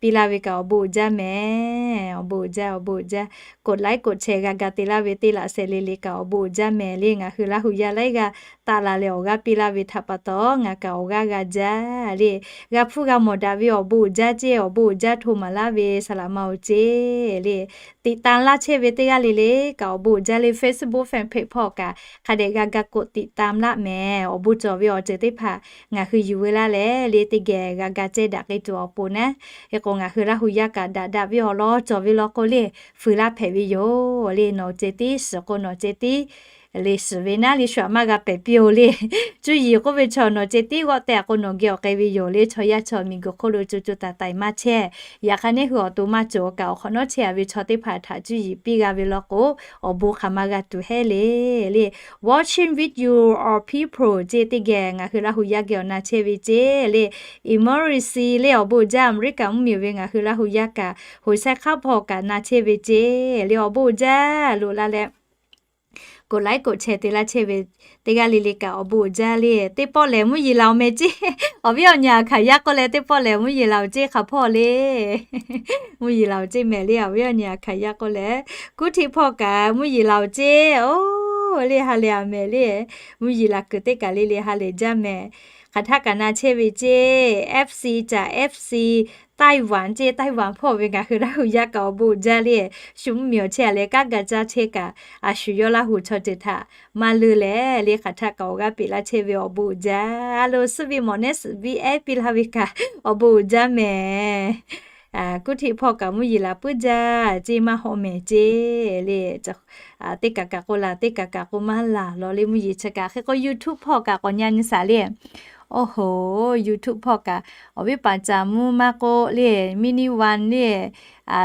piˇ laˇ ve kaꞈ awˬ bon uiˍ jaˇ mehˍ. Awˬ bon uiˍ jaˇ, awˬ bon uiˍ jaˇ. กดไลค์ กดแชร์ g'a ga te laˇ ve teˇ laꞈ sheh le le kaꞈ awˬ bon uiˍ jaˇ mehˍ le. Ngaˬ hui Laˇ hu yaˇ laiˉ g'aˇ taˆ la leh awˬ g'aˇ piˇ laˇ ve htaꞈ pa taw, ngaˬ kaꞈ awˬ g'aˇ g'a jaˇ le. G'a hpuˇ g'a mawˬ daꞈ ve awˬ bon uiˍ jaˇ ceˇ, awˬ bon uiˍ jaˇ hto maˍ laˇ ve saˍ laꞈ ma oˬ ceˇ le. ติดตาม laˇ chehˇ ve teˇ g'aˇ le le kaꞈ awˬ bon uiˍ jaˇ le. Facebook fan page hpawˇ kaꞈ hk'a dehꞈ g'a ga กดติดตาม laˇ mehˍ. Awˬ bon cawˬ ve awˬ ceuˬ teˇ hpaˍ ngaˬ hui yuˬ veu laˇ leh le teˇ geh g'a ga cehˇ daꞈ k'ai tuˬ awˬ pon naˉ. Hk'e k'o, ngaˬ hui Laˇ hu yaˇ kaꞈ daꞈ daꞈ ve awˬ lawn cawˬ ve law k'o le, fuiˍ laˇ hpehꞈ ve yoˬ le. Nawˬ ceh tiˉ shiˍ k'o nawˬ ceh tiˉ le shiˍ ve naˉ le shu aꞈ maˇ g'a pehˬ piˇ-oˬ le. Cuˇ yiˍ k'oˆ ve chaw nawˬ ceh tiˉ g'awˆ tehꞈ k'o nawˬ geh awˬ k'ai ve yoˬ le. Chaw yaˇ chaw miˬ guiˬ hk'oˆ lo co co taiˍ taiˍ maˇ chehˇ. Yaꞈ hk'aˇ neˉ hui awˬ to maˇ cawˬ kaꞈ awˬ hk'awꞈ nawˉ chehˇ a ve chaw teˇ hpaˍ htaꞈ cuˇ yiˍ piˇ g'a ve law k'o, awˬ bon hk'aˬ ma g'a tuˬ heˆ le le. Watching with you all people ceˇ teˇ geh ngaˬ hui Laˇ hu yaˇ geh awˬ na chehˇ ve ceˇ le. Emergency le awˬ bon uiˍ jaˇ. Aˍmeˍriˆkaꞈ mvuhˇmiˬ ve ngaˬ hui Laˇ hu yaˇ kaꞈ hoiˍ saiˉ hk'aˉ hpawˇ kaꞈ na chehˇ ve ceˇ le awˬ bon uiˍ jaˇ. Loꞈ la leh กดไลค์ กดแชร์ te laˇ chehˇ ve teˇ g'aˇ le le kaꞈ awˬ bon uiˍ jaˇ le. Teˇ pawˆ lehˬ mvuhˇ yeˬ laˬ-oˬ mehˍ ceˇ. Awˬ viˉ awˬ nyi aꞈ hkanˍ yaˇ k'oˆ leh teˇ pawˆ lehˬ mvuhˇ yeˬ laˬ-oˬ ceˇ hk'a hpawˇ le. Mvuhˇ yeˬ laˬ-oˬ ceˇ mehˍ le. Awˬ viˉ awˬ nyi aꞈ hkanˍ yaˇ k'oˆ leh, kuˉ htiˆ hpawˇ kaꞈ mvuhˇ yeˬ laˬ-oˬ ceˇ. Oˬ le ha lehˬ a mehˍ le. Mvuhˇ yeˬ laˬ kuiˬ teˇ kaˬ le le ha lehˬ jaˇ mehˍ. Hk'aˬ htaˇ kaꞈ na chehˇ ve ceˇ. F C caꞈ F C Taiwan ceˇ, Taiwan hpawˇ ve ngaˬ hui Laˇ hu yaˇ kaꞈ awˬ bon uiˍ jaˇ le. Shu mvuhˇmiˬ awˬ chehˇ a leh kanˉ ga caˇ chehˇ kaꞈ, a shu yawˇ Laˇ hu chaw ceuˬ htaꞈ maˇ leuˆ leh le hk'aˬ htaˇ kaꞈ awˬ g'aˇ peꞈ laˇ chehˇ ve awˬ bon uiˍ jaˇ. A lo suhˉ ve mawꞈ nehˉ suhˍ ve ehˉ piˇ laˇ ve kaꞈ awˬ bon uiˍ jaˇ mehˍ. Kuˉ htiˆ hpawˇ kaꞈ mvuhˇ yeˬ laˬ puiˉ jaˇ ceˇ, maˇ hawˆ mehˍ ceˇ le. Teˇ kaˬ kaꞈ k'oˆ la, teˇ kaˬ kaꞈ k'oˆ maˇ laˬ law le mvuhˇ yeˬ chi kaꞈ. Hk'e k'o YouTube hpawˇ kaꞈ k'awꞈ nyi nyi shaˍ le. Oˇ hoˍ, YouTube hpawˇ kaꞈ awˬ viˉ paˍ caˍ mvuhˇ maˇ k'oˆ le, mini one le,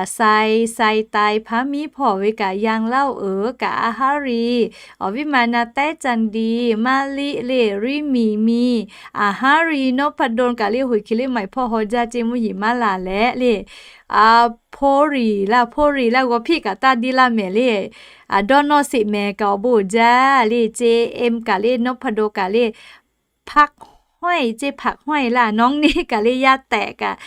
Sai, Sai Tai hpaˇ miˇ hpawˇ ve kaꞈ, Yang Laˇ-oˬ kaꞈ, A Haˉ Riˍ, awˬ viˉ ma Na Tehˉ Can Di, Maˇ Liˆ le, Riˇ Miˬ Miˬ, A Haˉ Riˍ Nawˉ Hpaˇ Dawn kaꞈ le, hoiˍ hkiˬ le maiˍ hpawˇ haw jaˇ ceˇ mvuhˇ yeˬ maˇ laˬ leh le. A Hpawˇ Riˍ laˇ, Hpawˇ Riˍ laˇ g'aw hpiˆ kaꞈ taˇ diˇ laˇ mehˍ le. A Dawˇ Nawˇ Seꞈ mehˍ kaꞈ awˬ bon uiˍ jaˇ le ceˇ, Em kaꞈ le, Nawˉ Hpaˇ Dawn kaꞈ le, Hpaˆ hawehˇ ceˇ hpaꞈ hawehˇ laˇ nawˉ neˇ kaꞈ le yaˇ tehꞈ kaꞈ,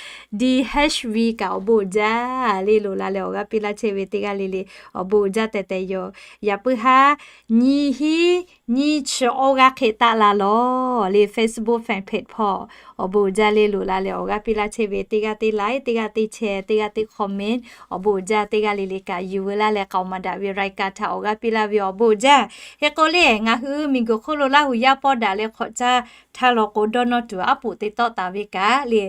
D H V kaꞈ awˬ bon uiˍ jaˇ le loꞈ la leh awˬ g'aˇ piˇ laˇ chehˇ ve teˇ g'aˇ le le awˬ bon uiˍ jaˇ tehꞈ tehꞈ yoˬ. Yaꞈ puiˉ haˉ nyiˇ hinˉ nyiˇ chi awˇ g'aˇ hk'e taˆ la lawˬ le Facebook fan page hpawˇ awˬ bon uiˍ jaˇ le loꞈ la leh awˬ g'aˇ piˇ laˇ chehˇ ve teˇ g'aˇ teˇ like, teˇ g'aˇ teˇ share, teˇ g'aˇ teˇ comment awˬ bon uiˍ jaˇ. Teˇ g'aˇ le le kaꞈ yuˬ veu laˇ leh k'aoˍ maˍ daꞈ ve รายการ htaꞈ awˬ g'aˇ piˇ laˇ ve awˬ bon uiˍ jaˇ. Hk'e k'o le ngaˬ hui miˬguiˬ hk'oˆ lo Laˇ huˍ yaˇ pawˇ daꞈ leh hk'awꞈ caˇ htaˇ law k'o dawˇ nawˇ tuˬ aˉ poꞈ te tawˆ taˍ ve kaꞈ le,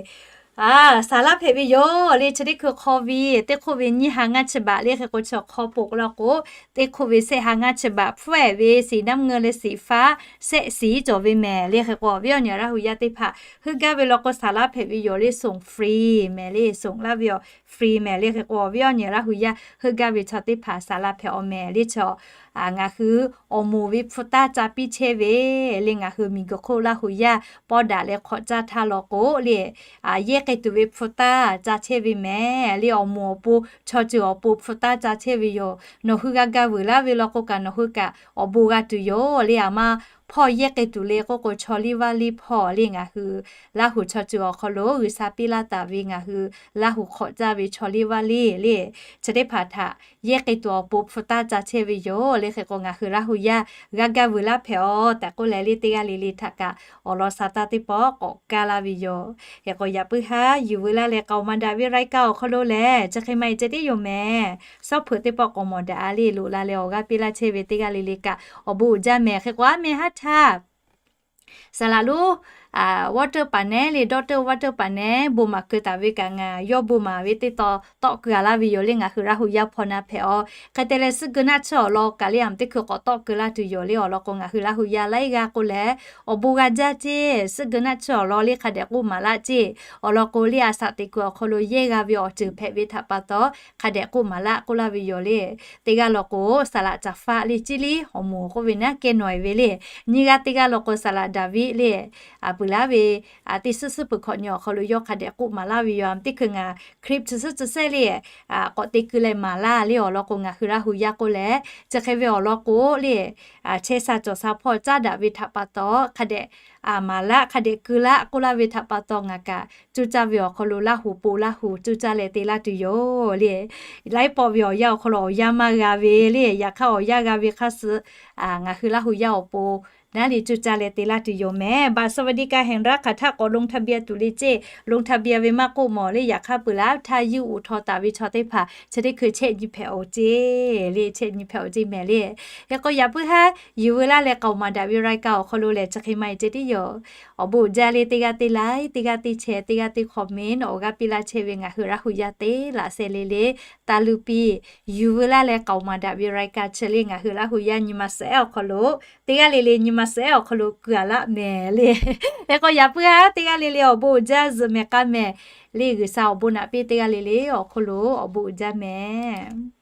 saˍ laˇ hpehꞈ ve yoˬ le. Chi teˇ hkui hk'aw ve teˇ hk'oˆ ve nyiˇ ha ngaˇ chi baꞈ le hk'e k'o chi hk'aw poꞈ la k'o, teˇ hk'oˆ ve shehˆ ha ngaˇ chi baꞈ hpfuhˇ ehˍ ve สีน้ำเงิน leh สีฟ้า shehˆ shiˍ cawˬ ve mehˍ le. Hk'e k'o awˬ viˉ awˬ nyi Laˇ huˍ yaˇ teˇ hpaˍ heuˆ gaˇ ve law k'o saˍ laˇ hpehꞈ ve yoˬ le. Soˍ free mehˍ le, soˍ laˇ ve awˬ free mehˍ le. Hk'e k'o awˬ viˉ awˬ nyi Laˇ huˍ yaˇ heuˆ gaˇ ve chaw teˇ hpaˍ saˍ laˇ hpehꞈ awˬ mehˍ le. Chaw ngaˬ hui awˬ moˍ ve hpu taˇ ca piˇ chehˇ ve le ngaˬ hui miˬguiˬ hk'oˆ Laˇ huˍ yaˇ pawˇ daꞈ leh hk'awꞈ caˇ htaˇ law k'o le, yehˇ k'ai tuˬ ve hpu taˇ ca chehˇ ve mehˍ le. Awˬ moˍ awˬ pon, chaw ceuˬ awˬ pon hpu taˇ ca chehˇ ve yoˬ. Nawˬ hui g'a gaˇ vuiˬ laˇ ve law k'o kaꞈ nawˬ hui kaꞈ awˬ bon g'a tuˬ yoˬ le. Aˬ ma hpawˇ yehˇ k'ai tuˬ le k'oˆ k'o chaw liˇ vaˇ liˇ hpawˇ le ngaˬ hui Laˇ huˍ chaw ceuˬ awˬ hk'aw lo G'uiˬsha piˇ laˇ taˍ ve ngaˬ hui Laˇ huˍ hk'awꞈ caˇ ve chaw liˇ vaˇ liˇ le, chi teˇ hpaˍ htaꞈ yehˇ k'ai tuˬ awˬ pon hpu taˇ ca chehˇ ve yoˬ le. Hk'e k'o ngaˬ hui Laˇ huˍ yaˇ g'a gaˇ vuiˬ laˇ hpehꞈ aˬ tehꞈ k'oˆ leh le teˇ g'aˇ le le htaꞈ kaꞈ awˬ lawn sa taˇ teˇ pawˆ k'awꞈ kaˇ laˇ ve yoˬ. Hk'e k'o yaꞈ puiˉ haˉ yuˬ veu laˇ leh k'aoˍ maˍ daꞈ ve รายการ awˬ hk'aw lo lehˬ chi hk'e maˇ heˆ ceh tiˉ yoˬ mehˍ. Suhˉ hpeuꞈ teˇ pawˆ k'awꞈ mawˬ daꞈ le loꞈ la leh awˬ g'aˇ piˇ laˇ chehˇ ve teˇ g'aˇ le le kaꞈ awˬ bon uiˍ jaˇ mehˍ. Hk'e k'o aˉ meh haˉ htaˇ saˍ laꞈ lonˉ water ปากแหน le doctor water ปากแหน bon maˍ keu taˍ ve kaꞈ ngaˬ yawˇ bon maˍ ve teˇ taw tawˆ keu a laˇ ve yoˬ le. Ngaˬ hui Laˇ huˍ yaˇ hpawˇ na hpehꞈ aˬ hk'e te leh suhˉ geu naˆ tsuhˇ awˬ lawn kaꞈ le aˬ meh teˇ hkui k'awꞈ tawˆ keu laˇ tuˬ yoˬ le. Awˬ lawn k'o ngaˬ hui Laˇ huˍ yaˇ laiˉ g'aˇ k'oˆ leh awˬ bon g'a jaˇ ceˇ. Suhˉ geu naˆ tsuhˇ awˬ lawn le hk'a dehꞈ k'oˆ maˍ laˇ ceˇ. Awˬ lawn k'o le a shaꞈ teꞈ kuiˬ awˬ hk'aw lo yehˇ g'a ve awˬ ceuˬ hpehꞈ ve htaꞈ pa taw hk'a dehꞈ k'oˆ maˍ laˇ k'oˆ laˇ ve yoˬ le. Teˇ g'aˇ law k'o saˍ laꞈ caˍ faˆ le ciˇ liˇ awˬ moˍ k'oˆ ve naˉ kehˉ nawˬ e ve le. Nyiˇ g'aˇ teˇ g'aˇ law k'o saˍ laꞈ Daˍviˆ le, a peuˬ laˇ ve teˇ suhˉ suhˉ peuˬ hkawꞈ nyi awˬ hk'aw lo yawˇ hk'a dehꞈ k'oˆ maˍ laˇ ve yoˬ. Aˬ meh teˇ hkui ngaˬ คลิป chi suhˉ chi sehˉ le k'awꞈ te keu leh maˍ laˇ le. Awˬ lawn k'o ngaˬ hui Laˇ huˍ yaˇ k'oˆ leh chi hk'e ve awˬ lawn k'o le chehˇ sha cawˬ sha hpawˇ caˉ daꞈ ve htaꞈ pa taw hk'a dehꞈ maˍ laˇ hk'a dehꞈ keu laˇ k'oˆ laˇ ve htaꞈ pa taw ngaˬ kaꞈ cuˇ caˇ ve awˬ hk'aw lo Laˇ huˍ po Laˇ huˍ cuˇ caˇ leh te laˇ tuˬ yoˬ le. Laiˉ pawˆ ve awˬ yanˇ awˬ hk'aw lo awˬ yanˇ maˇ g'a ve le. Yaꞈ hk'aˇ awˬ yanˇ g'a ve hk'aˇ suh ngaˬ hui Laˇ huˍ yaˇ awˬ pon naˉ le cuˇ caˇ leh te laˇ tuˬ yoˬ mehˍ. บัตรสวัสดิการแห่งรัฐ hk'aˬ htaˇ k'awꞈ ลงทะเบียน tuˬ le ceˇ. ลงทะเบียน ve maˇ k'oˆ mawˬ le. Yaꞈ hk'aˇ peuˬ laˇ htaˇ yuˇ uiˍ htaw taˍ ve chaw teˇ hpaˍ chi teˇ hkui chehˇ nyi hpehꞈ awˬ ceˇ le, chehˇ nyi hpehꞈ awˬ ceˇ mehˍ le. Hk'e k'o yaꞈ puiˉ haˉ yuˬ veu laˇ leh k'aoˍ maˍ daꞈ ve รายการ awˬ hk'aw lo lehˬ chi hk'e maˇ heˆ ceh tiˉ yoˬ. Awˬ bon uiˍ jaˇ le teˇ g'aˇ teˇ like, teˇ g'aˇ teˇ share, teˇ g'aˇ teˇ comment awˬ g'aˇ piˇ laˇ chehˇ ve ngaˬ hui Laˇ huˍ yaˇ teˇ laꞈ sheh le le taˇ luˇ piˇ. Yuˬ veu laˇ leh k'aoˍ maˍ daꞈ ve รายการ chi le ngaˬ hui Laˇ huˍ yaˇ nyi ma suhˍ ehˉ awˬ hk'aw lo teˇ g'aˇ le le nyi ma suhˍ ehˉ awˬ hk'aw lo keu a laˇ mehˍ le. Hk'e k'o yaꞈ puiˉ haˉ teˇ g'aˇ le le awˬ bon uiˍ jaˇ zuhꞈ mehˍ k'a mehˍ le. G'uiˬsha awˬ bon naꞈ piˇ teˇ g'aˇ le le awˬ hk'aw lo awˬ bon uiˍ jaˇ mehˍ.